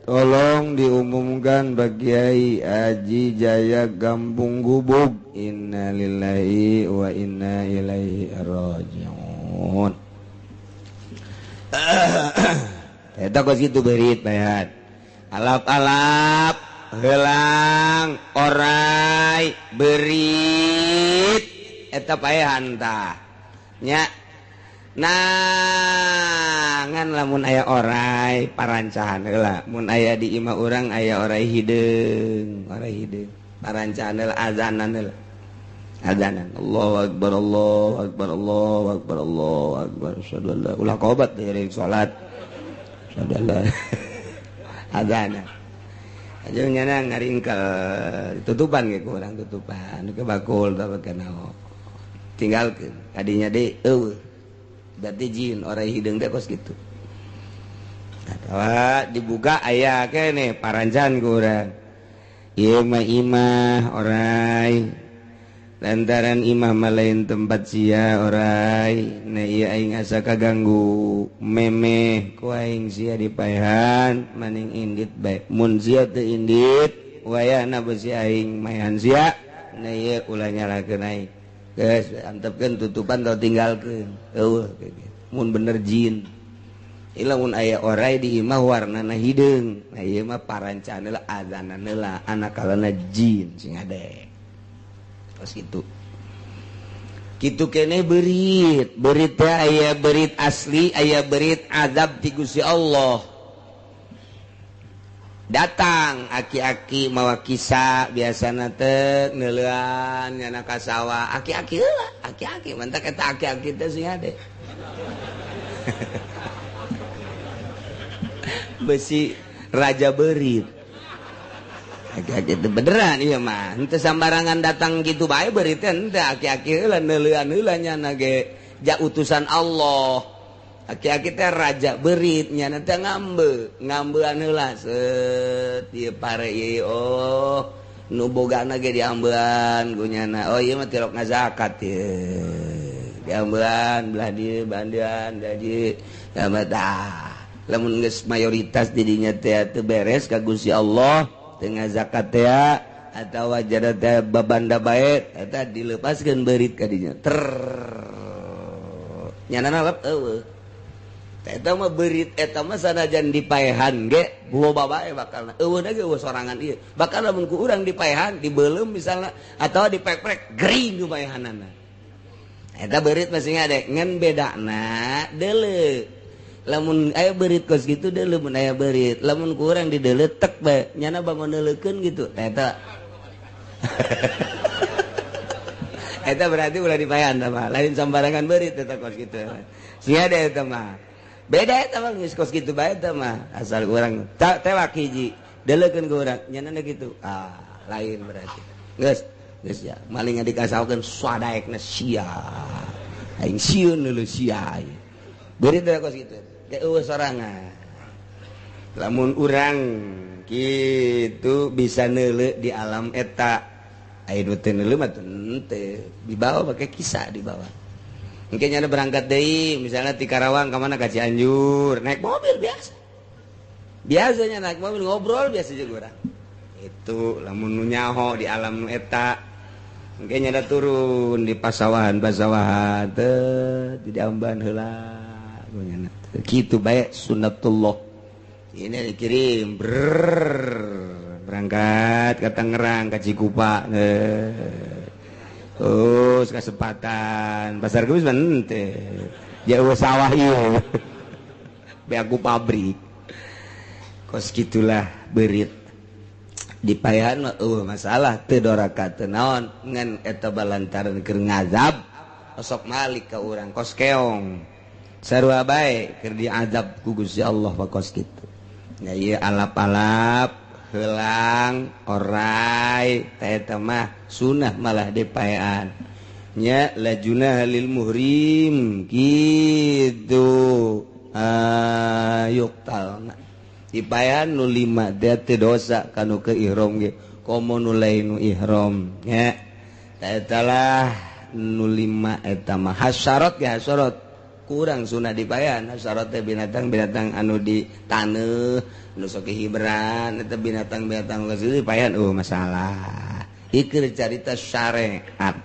Tolong diumumkan Pak Kiai Haji Jaya Kampung Gubug. Innalillahi wa inna ilaihi rajiun. Eta kos kitu berit bayan. Alap-alap, heulang, orai, berit eta paehan tah. Nya. Nah, ngan lamun aya orai parancahan heula. Mun aya di imah urang aya orai hideung, orai hideung. Parancahan heula azanan heula. Azanan. Allahu akbar, Allahu akbar, Allahu akbar, Allahu akbar. Asyhadu an la ulah qobat dari salat. Asyhadu an la azanan. Aja nyana ngaringkel tutupan ge ku urang tutupan ke bakul tah kana. Tinggalkeun kadinya deui eueuh. Berarti jin orai hideung teh kos kitu. Atawa dibuka aya keneh parancan ku urang. Ieu mah imah orai. Lantaran imah mah lain tempat sia orai. Nah ieu aing asa kaganggu memeh ku aing sia dipaehan maning indit bae. Mun sia teu indit wayahna besi aing maehan sia. Nah ieu ulah nyalakeun aing. Geus antepkeun tutupan atau tinggalkeun. Eueuh mun bener jin. Ieu mun aya orai di imah warnana hideung. Nah ieu mah parancana heula azanan heula anakalana jin sing hade. Terus gitu. Kitu keneh berit. Berit teh aya berit asli, aya berit azab ti Gusti Allah. Datang aki-aki mawa kisah biasana teh neuleuan nyana ka sawah. Aki-aki heula, aki-aki mantak eta aki-aki teh sing hade. Besi raja berit. Aki-aki itu beneran iya mah. Henteu sambarangan datang gitu bae berit teh henteu aki-aki heula neuleuan heula nyana ge ja utusan Allah. Aki-aki teh raja berit nyana teh ngambe, ngambean heula set ieu pare ieu oh nu bogana ge diambean ku nyana. Oh ieu mah tilok ngazakat ieu. Diambean belah dieu bandean belah dieu. Ya mah tah. Lamun geus mayoritas di dinya teh teu beres ka Gusti Allah teu ngazakat teh Atawa jada teh babanda bae eta dilepaskeun beurit ka dinya. Ter. Nyanana lep eueuh. Eta mah beurit eta mah sanajan dipaehan ge loba bae bakalna. Eueuh ge eueuh sorangan ieu. Bakal lamun ku urang dipaehan, dibeuleum misalna atawa diprek-prek gering ku paehanana. Eta beurit masih ngade ngan bedana deuleu. Lamun aya beurit kos kitu deuleu mun aya beurit. Lamun ku urang dideuleu tek bae nyana bangun deuleukeun gitu. Eta eta berarti ulah dipaehan tah mah. Lain sambarangan beurit eta kos kitu. Sia de eta mah. Beda eta mah geus kos kitu bae eta mah asal urang tewak hiji deuleukeun ku urang nyanana kitu ah lain berarti geus geus ya maling dikasaokeun sadaekna sia aing sieun leuleus sia beurit teh kos kitu ge eueuh sorangan lamun urang kitu bisa neuleu di alam eta aya nu teu neuleu mah teu dibawa pake kisah dibawa. Mungkin ada berangkat deui misalnya di Karawang ke mana ke Cianjur naik mobil biasa biasanya naik mobil ngobrol biasa juga orang itu lamun nu nyaho di alam nu eta mungkin ada turun di pasawahan pasawahan teh di amban heula kitu bae sunnatullah ini dikirim brrr, berangkat ke Tangerang ke Cikupa oh, kesempatan pasar geus mah teh. Jauh sawah ieu. Beaku pabrik. Kos kitulah beurit. Dipaehan mah eueuh masalah teu doraka teu naon ngan eta balantaran keur ngazab osok malik ka urang kos keong. Sarua bae keur diazab ku Gusti Allah kos kitu. Nya ieu alap-alap helang orai teh mah sunah malah dipaean nya lajuna lil muhrim kitu ayuktal dipaean nu 5 teh dosa kanu ke ihram ge komo nu lain nu ihram nya eta lah nu 5 eta mah hasyarat ge hasyarat kurang sunah dipaean hasyarat teh binatang-binatang anu di taneuh nu sok hiberan eta binatang-binatang geus dipaean oh masalah ieu carita syariat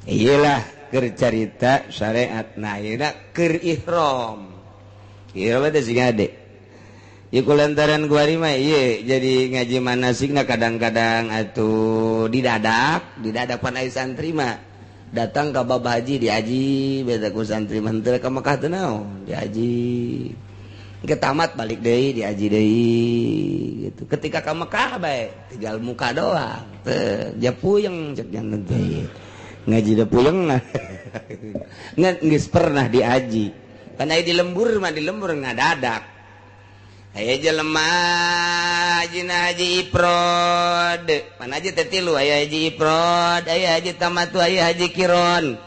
iyalah keur carita syariat nah ieu keur ihram ihram teh sing ade ieu kulantaran kuari mah ieu jadi ngaji manasikna kadang-kadang atuh didadak didadak pan aya santri mah datang ka babah haji diaji beda ku santri mah henteu ka Mekah teu naon diaji ke tamat balik deui diaji deui gitu. Ketika ka Mekah bae tinggal muka doang teu ja puyeng cek jangan teh ngaji da puyeng nah ngan geus pernah diaji kan aya di lembur mah di lembur ngadadak aya jelema hajina haji ifrad mana haji teh tilu aya haji ifrad aya haji tamatu aya haji kiron.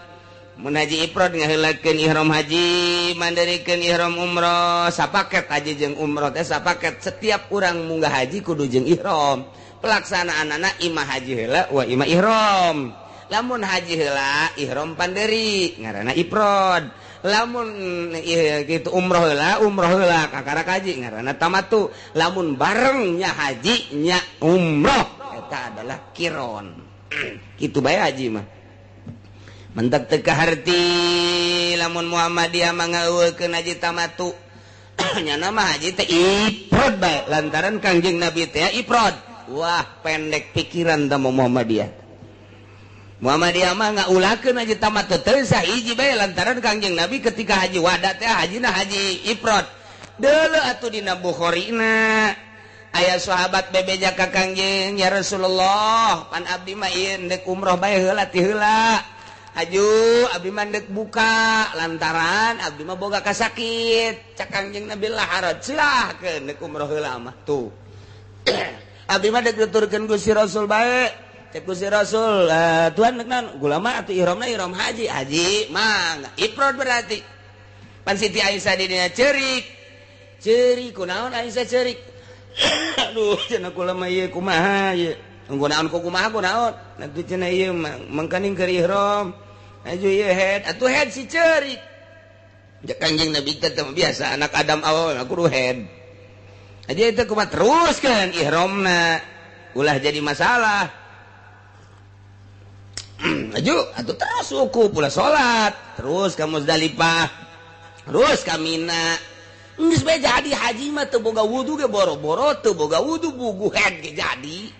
Mun haji ifrad ngaheulakeun ihram haji mandirikeun ihram umroh sapaket haji jeung umroh teh sapaket setiap urang munggah haji kudu jeung ihram pelaksanaanana imah haji heula wa imah ihram lamun haji heula ihram panderi ngaranna ifrad lamun kitu umroh heula kakara haji ngaranna tamatu lamun bareng nya haji nya umroh eta adalah kiron kitu bae haji mah mentak teu kaharti lamun Muhammadiyah mah ngeuweukeun haji tamatu nyana mah haji teh ifrad bae lantaran Kangjeng Nabi teh ifrad wah pendek pikiran teh Muhammadiyah Muhammadiyah mah ngaulakeun haji tamatu teu sah hiji bae lantaran Kangjeng Nabi ketika haji wada teh hajina haji ifrad deuleu atuh dina Bukhari-na aya sahabat bebeja ka Kangjeng ya Rasulullah pan abdi mah ieu ndek umroh bae heula ti heula aju abdi mah ndek buka lantaran abdi mah boga kasakit cak Kangjeng Nabi lah harad silahkeun ndek umroh heula mah tuh abdi mah ndek nuturkeun Gusti Rasul bae cek Gusti Rasul tuan ndek naon gula mah atuh ihramna ihram haji haji mah ifrad berarti pan Siti Aisyah di dinya ceurik ceurik kunaon Aisyah ceurik aduh cenah kula mah ieu kumaha ieu kunaon ku kumaha kunaon atuh cenah ieu mangkaning keur ihram aju ieu head atuh head si ceurik ja Kangjeng Nabi teh biasa anak Adam awal kudu head aja itu kumaha teruskeun ihramna Ulah jadi masalah. Maju atuh terus wukuf ulah salat, terus ka Muzdalifah, terus ka Mina. Geus bae jadi haji mah teu boga wudu ge boro-boro teu boga wudu bugu head ge jadi.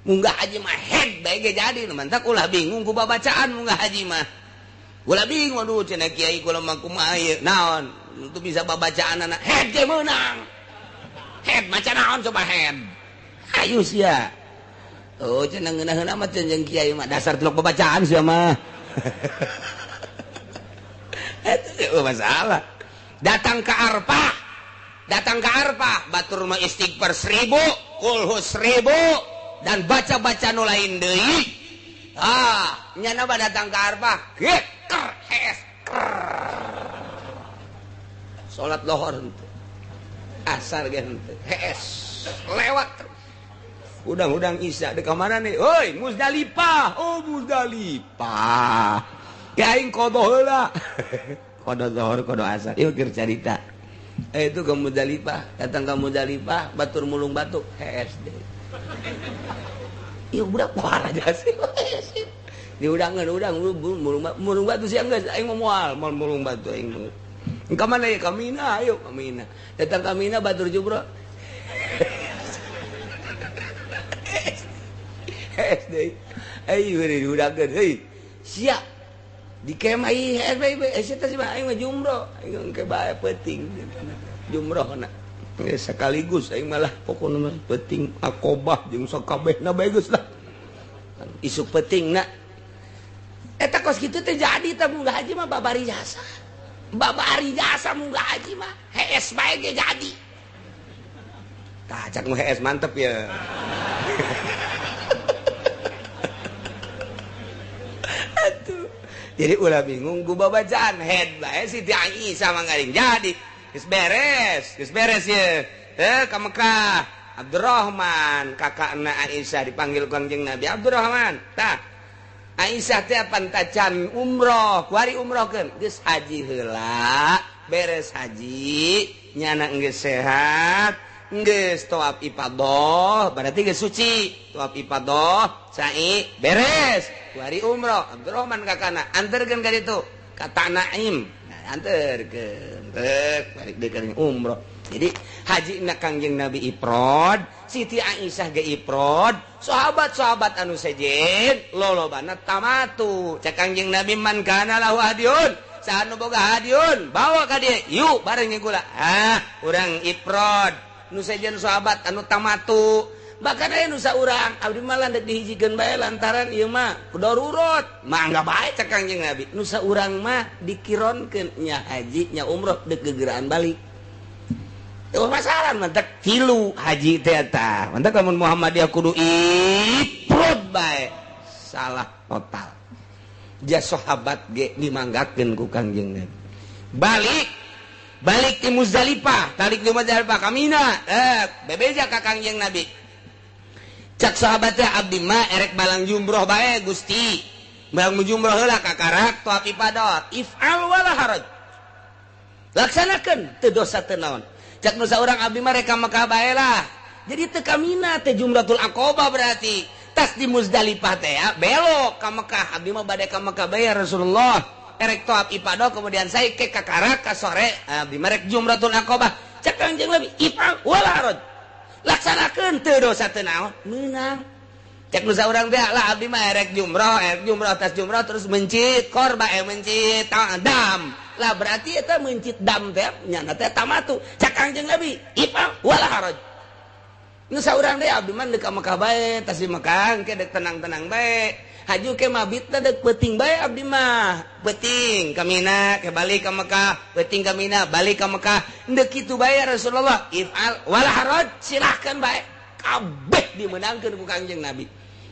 Munggah haji mah head bae ge jadi, nu mantak ulah bingung ku babacaan munggah haji mah. Ulah bingung aduh cenah kiai kula mah kumaha ieu naon, teu bisa babacaan anak head ge meunang. Head maca naon coba head. Ayo sia. Oh cenah ngeunaheun amat jeung kiai mah dasar tilok babacaan sia mah. Eta masalah. Datang ke Arfah. Datang ke Arfah, batur mah istighfar 1000, kulhu 1000 dan baca-baca nu lain deui. Ah, nyana mah datang ke Arfah, geker hees ker. Salat lohor henteu. Asar ge henteu. Hees lewat terus. Udang-udang Isya deuk ka mana nih? Hoi, Muzdalifah. Oh, Muzdalifah. Ya aing qada heula. Qada zuhur, qada asar. Ieu keur carita. Itu ke Muzdalifah, datang ke Muzdalifah, batur mulung batuk, hees deui. Ieu budak parah aja sih. Diudangan udang mulung batu siang geus aing moal mulung batu aing. Ka mana ya ka Mina, ayo ka Mina. Datang ka Mina batur jumroh. Hees deui. Ayo diudangkeun heuy. Sia di kemah ieu hees bae eta sih aing mah jumroh. Aing engke bae peuting jumrohna. Geus sekaligus aing malah pokona mah peuting akobah jeung sakabehna bae geus lah. Isuk peutingna. Eta kos kitu teh jadi teh munggah haji mah babari jasa. Babari jasa munggah haji mah hees bae ge jadi. Tah cak nu hees mantep ya. Atuh. Jadi ulah bingung ku babacaan head bae Siti Aisyah mah ngaring jadi. Geus beres ye. Ka Mekah. Abdurrahman kakakna Aisyah dipanggil Kangjeng Nabi Abdurrahman. Tah Aisyah teh pantacan umroh, kuari umrohkeun. Geus haji heula, beres haji, nyana geus sehat, geus tawaf ifadah, berarti geus suci. Tawaf ifadah, sa'i, beres. Kuari umroh, Abdurrahman kakakna anterkeun ka ditu, ka Tanaim. Nah, anterkeun, tek balik deui ka umroh. Jadi haji na Kangjeng Nabi ifrad, Siti Aisyah ge ifrad, sahabat-sahabat anu sejen lolobana tamatu. Cek Kangjeng Nabi man kana lahu hadiun, saha nu boga hadiun, bawa ka dieu, yuk bareng jeung kula. Ah, urang ifrad. Nu sejen sahabat anu tamatu. Bahkan aya nu saurang abdi mah landeuk dihijikeun bae lantaran ieu mah darurat. Mangga bae cek Kangjeng Nabi. Nu saurang mah dikironkeun nya haji nya umroh deuk gegeraan balik. Itu masalah mantak tilu haji teh eta. Mantak lamun Muhammadiyah kudu ifrad bae. Salah total. Ja sahabat ge dimanggakeun ku Kangjeng Nabi. Balik balik di Muzdalifah, talik di Muzdalifah ka Mina. Bebeja ka Kangjeng Nabi. Cak sahabat teh abdi mah erek balang jumroh bae Gusti. Balang jumroh heula kakarak tawaf ifadah. If'al wala haraj. Laksanakeun teu dosa teu naon. Cak nu saurang abdi mah rek ka Mekah bae lah. Jadi teu ka Mina teh Jumratul Aqabah berarti. Tas di Muzdalifah teh ya, belok ka Mekah. Abdi mah bade ka Mekah bae ya Rasulullah. Erek tawaf ifadah kemudian saya ke kakarak ka sore abdi mah rek Jumratul Aqabah. Cak Kangjeng Nabi if'al wala haraj. Laksanakeun teu dosa teu naon, meunang. Cek nu saurang teh lah abdi mah erek jumroh tas jumroh terus mencit korba mencit dam. Lah berarti eta mencit dam teh nyana teh tamatu. Cak Kangjeng Nabi if'al wala haraj. Nu saurang teh abdi mah deuk ka Mekah bae, tas di Mekah engke deuk tenang-tenang bae. Haju ke mabitna deuk peuting bae abdi mah. Peuting ka Mina, ke balik ka Mekah, peuting ka Mina, balik ka Mekah. Deuk kitu bae ya Rasulullah. If'al wala haraj, silahkan bae. Kabeh dimenangkeun ku Kangjeng Nabi.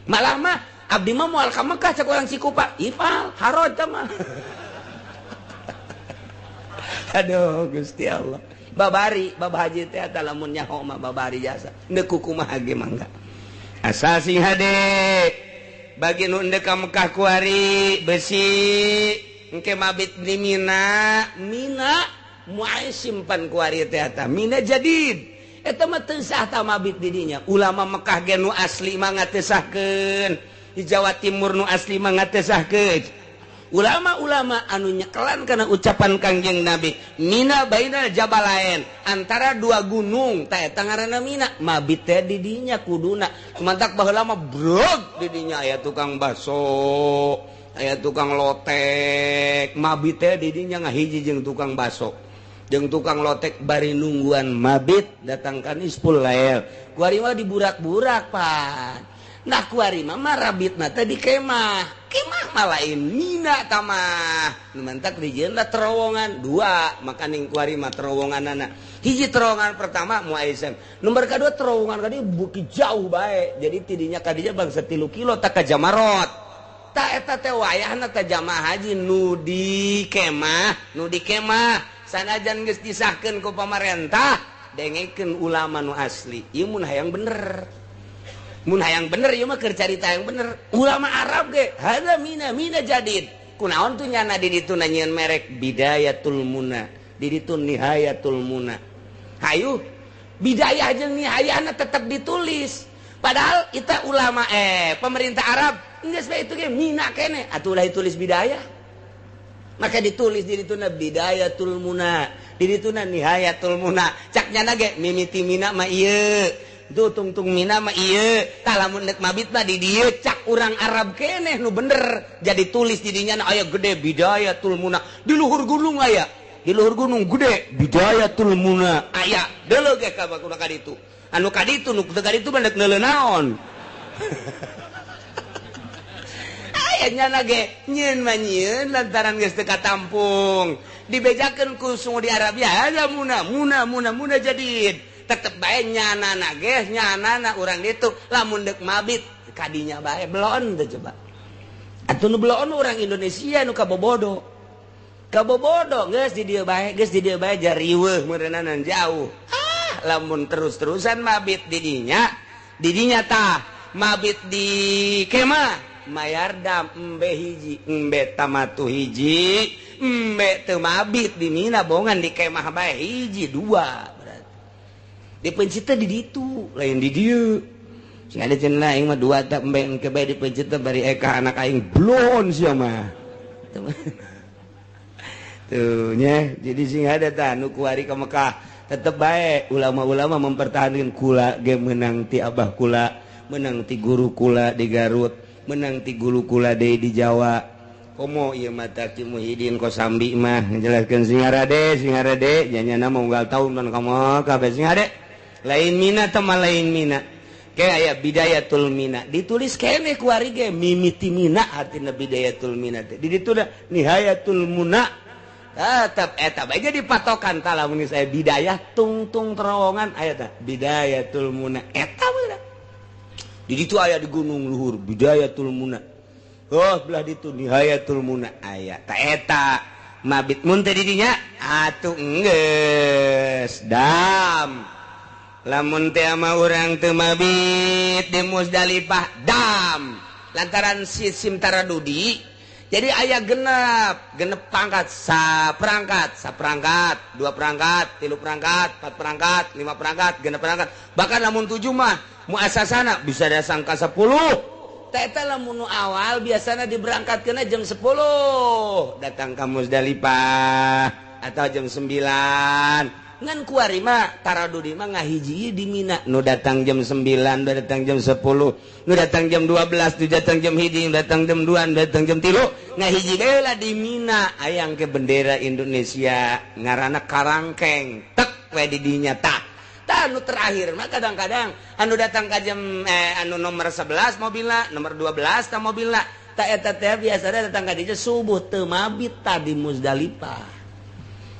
Malah mah abdi mah moal ka Mekah cek urang Cikupa. If'al haraj mah. Aduh Gusti Allah. Babari bab haji teh eta lamun nyaho mah babari jasa. Deuk kumaha ge mangga. Asal sing hade bagi nu endek ka Mekah kuari besi engke mabit di Mina, Mina moal simpan kuari teh eta. Mina jadid. Eta mah teu sah ta mabit di dinya. Ulama Mekah ge nu asli mah ngatesahkeun, di Jawa Timur nu asli mah ngatesahkeun. Ulama-ulama anu nyekelan karena ucapan Kangjeng Nabi, Mina bainal jabalain, antara dua gunung tah eta ngaranna Mina, mabit teh di dinya kuduna. Kumantak baheula mah brog di dinya aya tukang baso, aya tukang lotek, mabit teh di dinya ngahiji jeung tukang baso, jeung tukang lotek bari nungguan mabit datang ka nisful lail. Kuari mah diburak-burak pan. Nah kuari mah marabitna teh di kemah. Kemah mah lain Mina tamah. Nu mantak dijieun lah terowongan dua, makaning kuari mah terowonganana. Hiji terowongan pertama Muaisim. Nomor kadua terowongan kadieu beuki jauh bae. Jadi tidinya kadinya bangsa 3 kilo tak ka Jamarot. Ta eta teh wayahna teh jamaah haji nu di kemah, nu di kemah sanajan geus disahkeun ku pamarentah, dengekeun ulama nu asli. Ieu mun hayang bener. Mun hayang bener ieu mah keur carita hayang bener. Ulama Arab ge hadza mina mina jadid. Kunaon tuh nyana di ditu nyieun merek Bidayatul Muna, di ditu Nihayatul Muna. Hayu bidayah jeung nihayahna tetep ditulis. Padahal kita ulama pemerintah Arab geus bae itu ge mina kene atuh ulah ditulis bidayah. Maka ditulis di dituna Bidayatul Muna, di dituna Nihayatul Muna. Cak nyana ge mimiti mina mah ieu, tuh tungtung mina mah ieu, tah lamun deuk mabit mah di dieu cak urang Arab keneh nu bener. Jadi tulis di dinya aya gede Bidayatul Muna, di luhur gunung aya, di luhur gunung gede Bidayatul Muna aya. Deuleu ge ka bakuna ka ditu. Anu ka ditu nu teu ka ditu mah deuk neuleuh naon. Aya ge nyieun mah nyieun lantaran geus teu katampung. Dibejakeun ku Saudi Arabia ada muna muna muna muna jadid. Tetep bae nyanana ge nyanana urang ditu lamun deuk mabit kadinya bae belon teh coba. Atuh nu belon urang Indonesia nu kabobodo. Kabobodo geus di dieu bae, geus di dieu bae jariweuh meureunana jauh. Ah, lamun terus-terusan mabit di dinya tah mabit di kemah mayar dam embe hiji embe tamatu hiji embe teu mabit di Mina bongan di kemah bae hiji dua berarti dipencit teh di ditu lain di dieu sing ada cenah aing mah dua tak embe engke bae dipencit teh bari eka anak aing blon sia mah tuh nya. Jadi sing ada tah nu kuari ka Mekah tetep bae ulama-ulama mempertahankan kula ge menang ti abah kula, menang ti guru kula di Garut, menang ti guru kula deui di Jawa. Komo ieu mah Ki Muhyiddin Kosambi mah ngajelaskeun singarade singarade nyanyana mah unggal taun kan ka kabeh singade lain mina teh mah lain mina. Ke aya Bidayatul Mina ditulis keneh kuari ge mimiti mina artina Bidayatul Mina teh di ditu da Nihayatul Muna. Tetep eta bae jadi patokan tah lamun saya bidayah tungtung terowongan aya tah Bidayatul Muna eta mah. Di ditu aya di gunung luhur Bidayatul Muna. Oh belah ditu Nihayatul Muna aya ta eta mabit mun teh di dinya atuh geus dam. Lamun teh mah urang teu mabit di Muzdalifah dam lantaran sistem taradudi. Jadi aya genep, genep pangkat, saperangkat, saperangkat, dua perangkat, tilu perangkat, empat perangkat, lima perangkat, genep perangkat. Bahkan lamun 7 mah muasasana bisa datang ka 10. Eta lamun nu awal biasana diberangkatkeun jam 10, datang ka Muzdalifah atau jam 9. Ngan kuari mah taradudi mah ngahiji di Mina. Nu datang jam 9, nu datang jam 10, nu datang jam 12, nu datang jam 1, nu datang jam 2, nu datang jam 3, ngahiji deui lah di Mina. Ayang ke bendera Indonesia ngaranna karangkeng tek we di dinya tah. Tah nu terakhir mah kadang-kadang anu datang ka jam anu nomor 11 mobilna, nomor 12 tah mobilna. Tah eta teh biasana datang ka dinya subuh teu mabit tah di Muzdalifah.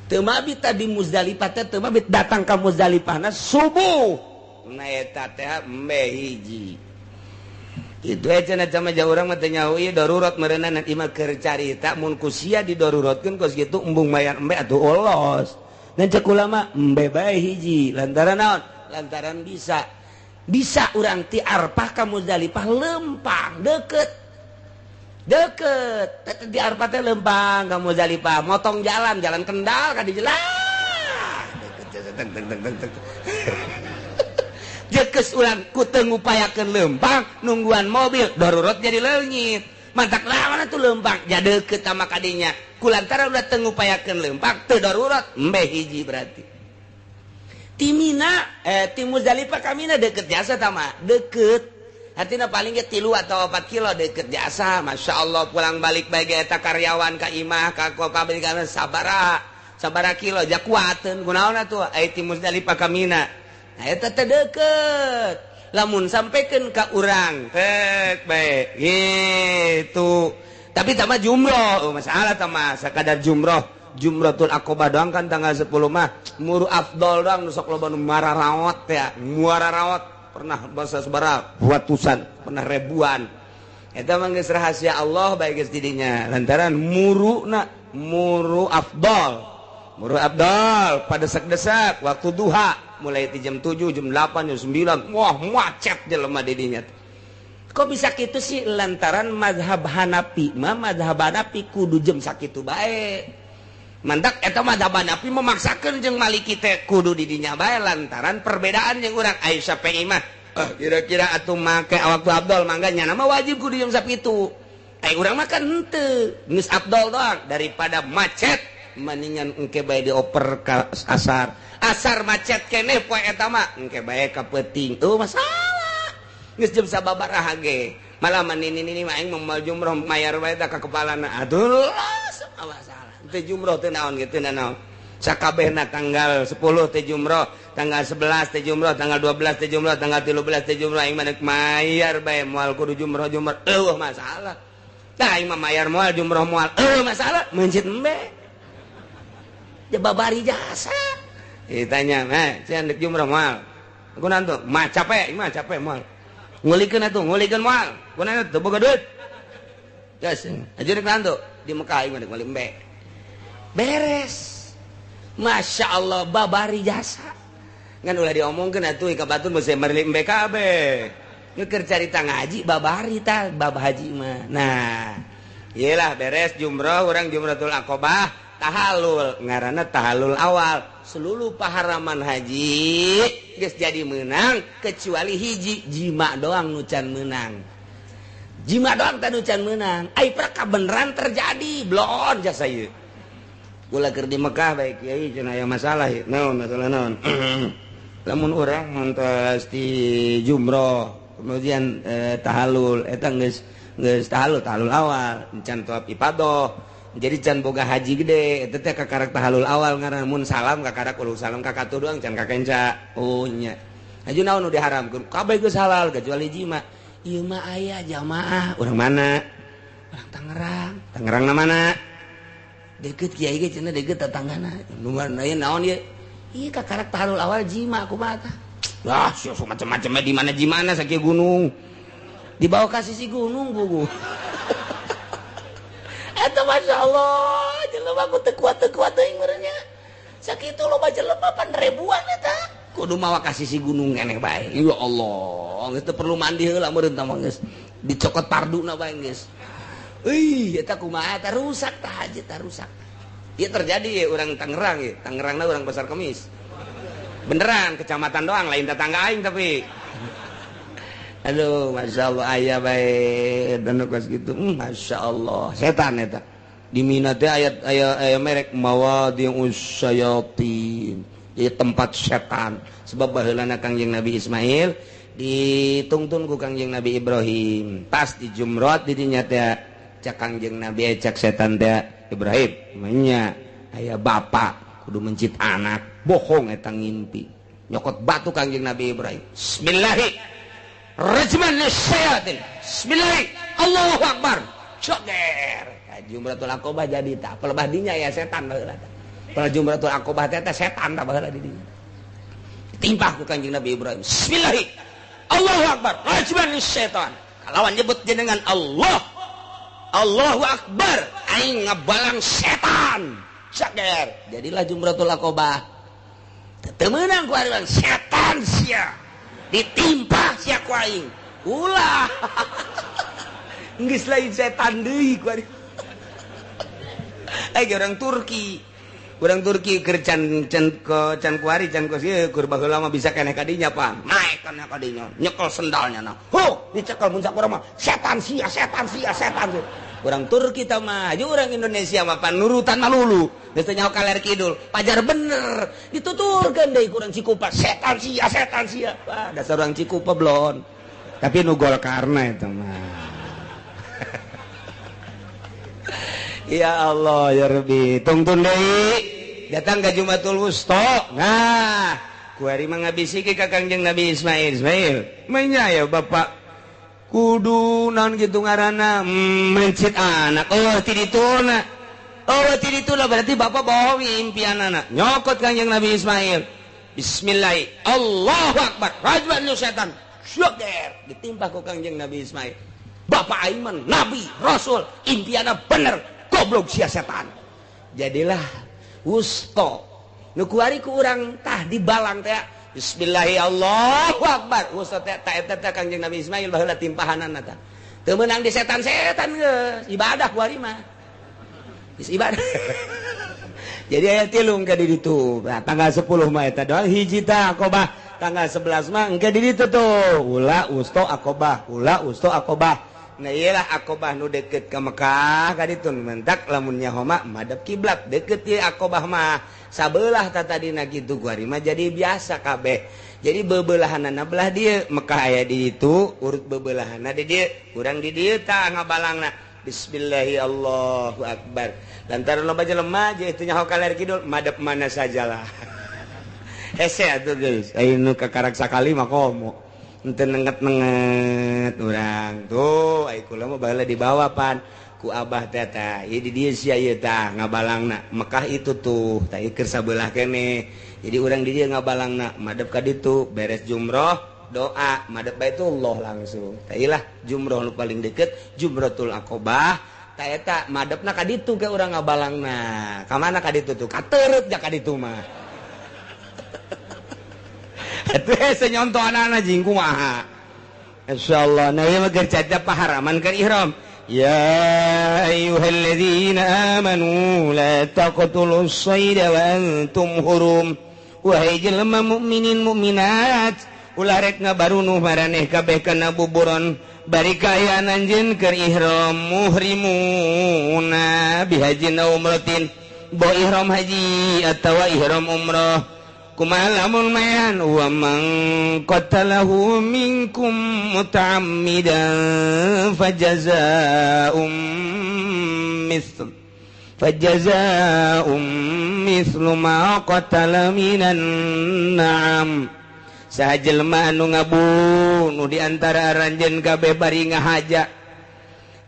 Teu mabit tadi Muzdalifah teh teu mabit datang ka Muzdalifahna subuh. Nah eta teh embe hiji. Kitu we cenah sama jauh urang mah teu nyaho ieu darurat meureunana ieu mah keur carita mun ku sia didaruratkeun kos kitu embung mayar embe atuh olos. Dan cek ulama embe bae hiji lantaran naon? Lantaran bisa. Bisa urang ti Arfah ka Muzdalifah lempang deket. Deket di Arfah teh lempang ka Muzdalifah, motong jalan, jalan Kendal ka dijelas. Deket teng teng teng teng. Jekes urang ku teu ngupayakeun leumpang nungguan mobil darurat jadi leungit. Mantak lawan atuh leumpang ja deukeut sama kadinya. Kulantaran udah teu ngupayakeun leumpang teu darurat embe hiji berarti. Timina ti Muzdalifah kamina deukeut jasa tama deukeut. Artinya paling ge 3 atau 4 kilo deukeut jasa. Masya Allah pulang balik bae ge eta karyawan ka imah ka pabrik sabara sabara kilo ja kuateun kunaon atuh ai ti Muzdalifah ka Mina. Nah eta teh deukeut. Lamun sampaikan ka urang tek bae gitu. Tapi tama jumroh, oh, masalah tama sakadar jumroh. Jumratul Aqobah doang kan tanggal 10 mah muru afdol doang nu sok loba nu mararaot ya, muararaot pernah bahasa sabaraha ratusan, pernah ribuan. Eta mah geus rahasia Allah bae geus didinya. Lantaran muruna muru afdol. Muru afdol pada desak-desak waktu duha mulai di jam 7, jam 8, jam 9. Wah, macet jelema didinya. Kok bisa kitu sih? Lantaran mazhab Hanafi mah mazhab Hanafi kudu jam sakitu bae. Mantak eta mazhab Hanafi memaksakeun jeung Maliki teh kudu didinya bae lantaran perbedaan jeung urang Aisyah Syafi'i mah. Kira-kira atuh make waktu afdol mangga nya mah wajib kudu jam sakitu. Ai urang mah kan henteu, geus afdol doang daripada macet mendingan engke bae dioper ka asar. Asar macet keneh poe eta mah engke bae ka peuting. Tuh masalah. Geus jam sababaraha ge. Malah manini-nini mah aing moal jumroh mayar bae ta ka kepalana. Aduh, masalah. Teu jumroh teu naon ge teu naon. Sakabehna tanggal 10 teu jumroh, tanggal 11 teu jumroh, tanggal 12 teu jumroh, tanggal 13 teu jumroh aing mah mayar bae moal kudu jumroh-jumroh. Eueuh masalah. Tah aing mah mayar moal jumroh moal. Eueuh masalah meuncit embe. Ja babari jasa. Ditanya, "Eh, sia ndek jumroh moal?" Kunaon tuh? Mah capek, mah capek moal. Ngulikeun atuh, ngulikeun moal. Kunaon teu boga duit. Geus, aja rek naon tuh? Di Mekah aing mah dek meuli embe. Beres. Masya Allah babari jasa. Ngan ulah diomongkeun atuh ka batur mesti meuli embe kabeh. Keur carita ngaji babari tah bab haji mah. Nah, iyalah beres jumroh urang jumratul aqobah tahalul ngaranna tahalul awal. Seluruh paharaman haji geus jadi meunang kecuali hiji jima doang nu can meunang. Jima doang teh nu can meunang. Ai kabeneran terjadi bloon jasa ieu. Ulah keur di Mekah bae kiai cenah aya masalah ieu. Naon masalah naon? Lamun urang ngantos di jumroh kemudian tahalul eta geus geus tahalul tahalul awal can tawaf ifadah. Jadi can boga haji gede eta teh kakarak tahalul awal ngaran mun salam kakarak ulu salam ka katuh doang can kakenca. Oh nya. Haji naon nu diharamkeun? Kabeh geus halal kecuali jima. Ieu mah aya jamaah urang mana? Urang Tangerang. Tangerang na mana? Deukeut kiai ge cenah deukeut tetanggana. Nu aya naon ieu? Ieu kakarak tahalul awal jima kumaha tah? Wah, sia macam-macam di mana jimana sakieu gunung. Dibawa ka sisi gunung bugu. Eta Masya Allah, jelema ku teu kuat teuing meureunnya. Sakitu loba jelema pan ribuan eta. Kudu mawa ka sisi gunung keneh bae. Ya Allah, geus teu perlu mandi heula meureun tah mah geus. Dicokot parduna bae geus. Euy, eta kumaha eta rusak tah haji tah rusak. Ieu terjadi ya urang Tangerang ya, Tangerangna urang Pasar Kemis. Beneran kecamatan doang lain tetangga aing tapi. Aduh, Masya Allah ayah baik dan kos gitu. Masya Allah, setan eta. Di Mina teh ayat ayat merek mawadi'us syayatin. Di tempat setan. Sebab baheulana Kangjeng Nabi Ismail ditungtun ku Kangjeng Nabi Ibrahim. Pas di Jumrot di dinya teh cak Kangjeng Nabi cak setan teh Ibrahim, nya aya bapak kudu mencit anak, bohong eta ngimpi. Nyokot batu Kangjeng Nabi Ibrahim. Bismillahirrahmanirrahim. Rajman syayatin. Bismillah. Allahu Akbar. Joger. Jumratul Aqobah jadi tah. Pelebah dinya ya setan baheula tah. Pel Jumratul Aqobah teh setan tah baheula di dinya. Timpah ku Kanjeng Nabi Ibrahim. Bismillah. Allahu Akbar. Rajman syaitan. Kalawan nyebut jenengan Allah. Allahu Akbar. Aing ngabalang setan. Joger. Jadilah Jumratul Aqobah. Teu meunang ku ari setan sia. Ditimpah sia ku aing. Ulah. Geus lain setan deui ku ari. Orang Turki. Urang Turki keur can can ke can kuari can kos ieu keur baheula mah bisa keneh ka dinya pan. Naek kana ka dinya, nyekel sendalnya nah. Ho, dicekel mun sakurang mah setan sia, setan sia, setan sia. Urang Turki tah mah, jeung urang Indonesia mah pan nurutan malulu. Geus teu nyaho kaler kidul, pajar bener. Dituturkeun deui ku urang Cikupa, setan sia, setan sia. Wah, dasar urang Cikupa blon. Tapi nu Golkarna eta mah. Ya Allah ya Rabbi, tungtun deui datang ka Jumatul Wusta. Nah, kuari mah ngabisiki ka Kangjeng Nabi Ismail. Ismail, menya ya bapak kudu naon kitu ngaranna mencit anak. Oh, ti dituna. Oh, ti dituna berarti bapak bohong impianana. Nyokot Kangjeng Nabi Ismail. Bismillah. Allahu akbar. Rajban lu setan. Syukur ditimpah ku Kangjeng Nabi Ismail. Bapak Aiman, Nabi, Rasul, impianna bener. Goblok sia setan. Jadilah wusto. Nu kuari ku urang tah dibalang teh. Bismillahi Allahu akbar. Wusto teh ta eta teh Kangjeng Nabi Ismail baheula timpahanana tah. Teu meunang di setan-setan geus, ibadah kuari mah. Geus ibadah. Jadi aya tilung ka di ditu. Nah, tanggal 10 mah eta doang hiji tah Aqobah. Tanggal 11 mah engke di ditu tuh. Ula wusto Aqobah, ula wusto Aqobah. Nah iyalah Aqobah nu deket ke Mekah ka ditu mentak lamun nyaho mah madep kiblat deket ieu Aqobah mah sabelah ta tadina kitu kuari mah jadi biasa kabeh. Jadi bebelahanana belah dieu Mekah aya di ditu urut bebelahanna di dieu urang di dieu tah ngabalangna. Bismillahi Allahu akbar. Lantaran loba jelema jeung teu nyaho kaler kidul madep mana sajalah. Hese atuh geus aya nu kakarak sakali mah komo. Ente nenget-nenget urang tuh ai kula mah baheula dibawa pan ku abah teh tah ieu di dieu sia ieu tah ngabalangna Mekah itu tuh tah ieu keur sabelah keneh jadi urang di dieu ngabalangna madep ka ditu beres jumroh doa madep Baitullah langsung tah ieu lah jumroh nu paling deket Jumratul Aqobah tah eta madepna ka ditu ke urang ngabalangna ka mana ka ditu tuh kateureup ja ka ditu mah. Atuh hese nyontoh anak-anak jeung kumaha. Insyaallah nah ieu mah keur caca paharaman keur ihram. Ya ayyuhalladzina amanu la taqtulus sayda wa antum hurum. Wahai jelema mukminin mukminat, ulah rek ngabarunuh maraneh kabeh kana buburon bari kaayaan anjeun keur ihram muhrimuna bihajin aw umratin. Bo ihram haji atawa ihram umrah. Kumaha lamun mayan wa man qatalahu minkum muta'ammidan fajazaa'um mithlu ma qatala minan na'am. Saha jelema anu ngabunuh di antara aranjeun kabeh bari ngahaja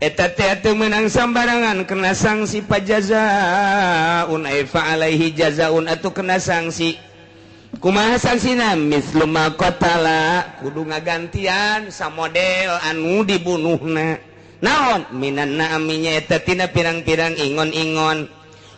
eta teh teu meunang sambarangan kena sanksi pajazaa'un ay fa alaihi jazaa'un atuh kena sanksi. Kumaha sangsina mislu ma qatala kudu ngagantian samodel anu dibunuhna naon minan naaminya eta tina pirang-pirang ingon-ingon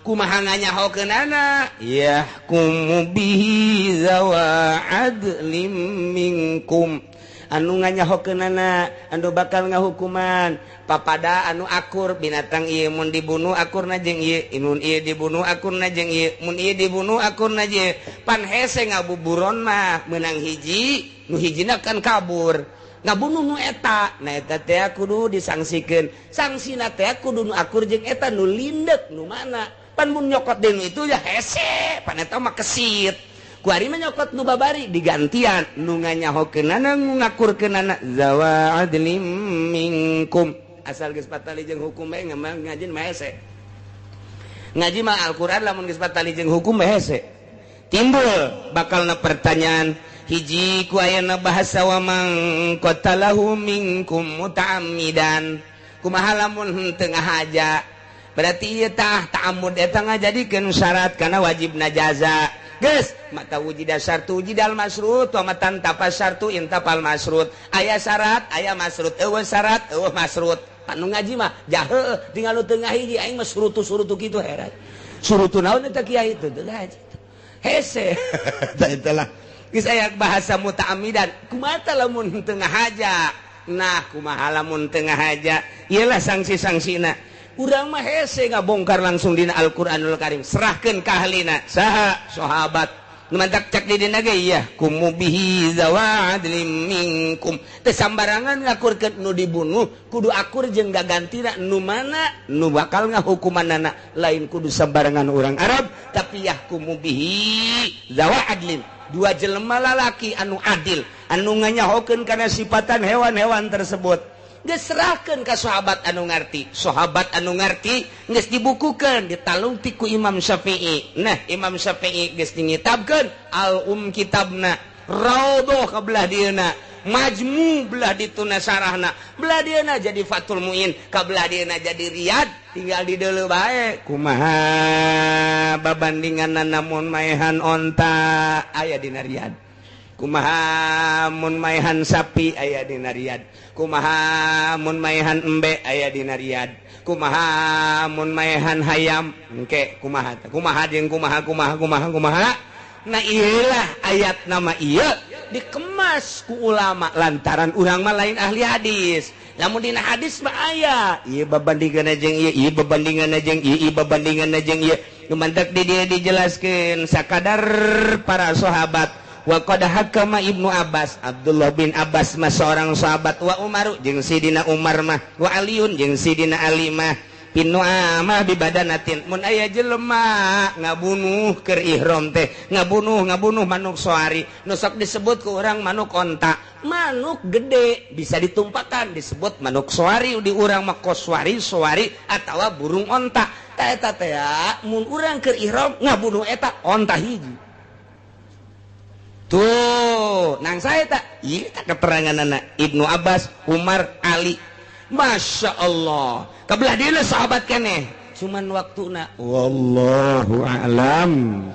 kumaha nganyahokeunana yahkumu bihi zawa adlim minkum anu nganyahokeunana anu bakal ngahukuman papada anu akur binatang ieu mun dibunuh akurna jeung ieu mun ieu dibunuh akurna jeung ieu mun ieu dibunuh akurna jeung pan hese ngabuburon mah meunang hiji nu hijina kan kabur ngabunuh nu eta nah eta teh kudu disangsikeun sangsina teh kudu nu akur jeung eta nu lindek nu mana pan mun nyokot deui nu itu ya hese pan eta mah kesit kuari mah nyokot nu babari digantian nu nganyahokeunana nu ngakurkeunana zawa adlim minkum asal geus patali jeung hukum bae ngajin mah hese ngaji mah Al-Qur'an lamun geus patali jeung hukum bae hese timbul bakalna pertanyaan hiji ku ayana bahasa wa man qatalahu minkum muta'ammidan kumaha lamun henteu ngahaja berarti ieu tah ta'ammud eta ngajadikeun syarat kana wajibna jaza. Geus mata wujida syartu wujidal masrut wa matan tapas syartu intapal masrut aya syarat aya masrut eueuh syarat eueuh masrut anu ngaji mah jahe tinggal nu teu ngahiji aing mah surutu-surutu kitu heran surutu naon eta kiai teu ngaji hese tah eta lah geus aya bahasa muta'ammidan kumaha lamun teu ngahaja nah kumaha lamun teu ngahaja ieu lah sanksi-sanksina Urang mah hese ngabongkar langsung dina Al-Qur'anul Karim. Serahkeun ka ahlina. Saha? Sahabat. Nu mantak cak di dina ge yahkumu bihi dzawa adlim minkum. Teu sambarangan ngakurkeun nu dibunuh, kudu akur jeung gagantina nu mana nu bakal ngahukumanana. Lain kudu sambarangan urang Arab, tapi yahkumu bihi dzawa adlin. Dua jelema lalaki anu adil, anu nganyahokeun kana sifatan hewan-hewan tersebut. Geus serahkeun ka sahabat anu ngarti. Sahabat anu ngarti geus dibukukeun, ditalungtik ku Imam Syafi'i. Nah, Imam Syafi'i geus dingitabkeun al-um kitabna, Raudhah ka belah dieuna, Majmu belah dituna sarahna, belah dieuna jadi Fathul Muin, ka belah dieuna jadi Riyad, tinggal di deuleu bae. Kumaha babandinganna mun maehan onta aya dina Riyad. Kumaha mun maehan sapi aya dina Riyad. Kumaha mun maehan embe aya dina Riyad. Kumaha mun maehan hayam engke kumaha kumaha jeung kumaha kumaha kumaha kumaha. Nah iyalah ayat nama ieu dikemas ku ulama lantaran urang mah lain ahli hadis. Lamun dina hadis mah aya ieu babandinganna jeung ieu, ieu babandinganna jeung ieu, ieu babandinganna jeung ieu. Nu mantak di dieu dijelaskeun sakadar para sahabat. Wa qad hakama Ibnu Abbas, Abdullah bin Abbas mah seorang sahabat, wa Umaru jeung Sidina Umar mah, wa Aliun jeung Sidina Ali mah, pinu amah bi badanatin. Mun aya jelema ngabunuh keur ihram teh, ngabunuh manuk soari, nu sok disebut ku urang manuk onta, manuk gede bisa ditumpakan disebut manuk soari, di urang mah koswari, soari atawa burung onta. Ta eta teh mun urang keur ihram ngabunuh eta onta hiji. Tuh, nang saya tak, iya tak keterangan anak Ibnu Abbas, Umar, Ali, Masya Allah. Kebelah dia sahabat keneh, cuman waktuna. Wallahu a'lam.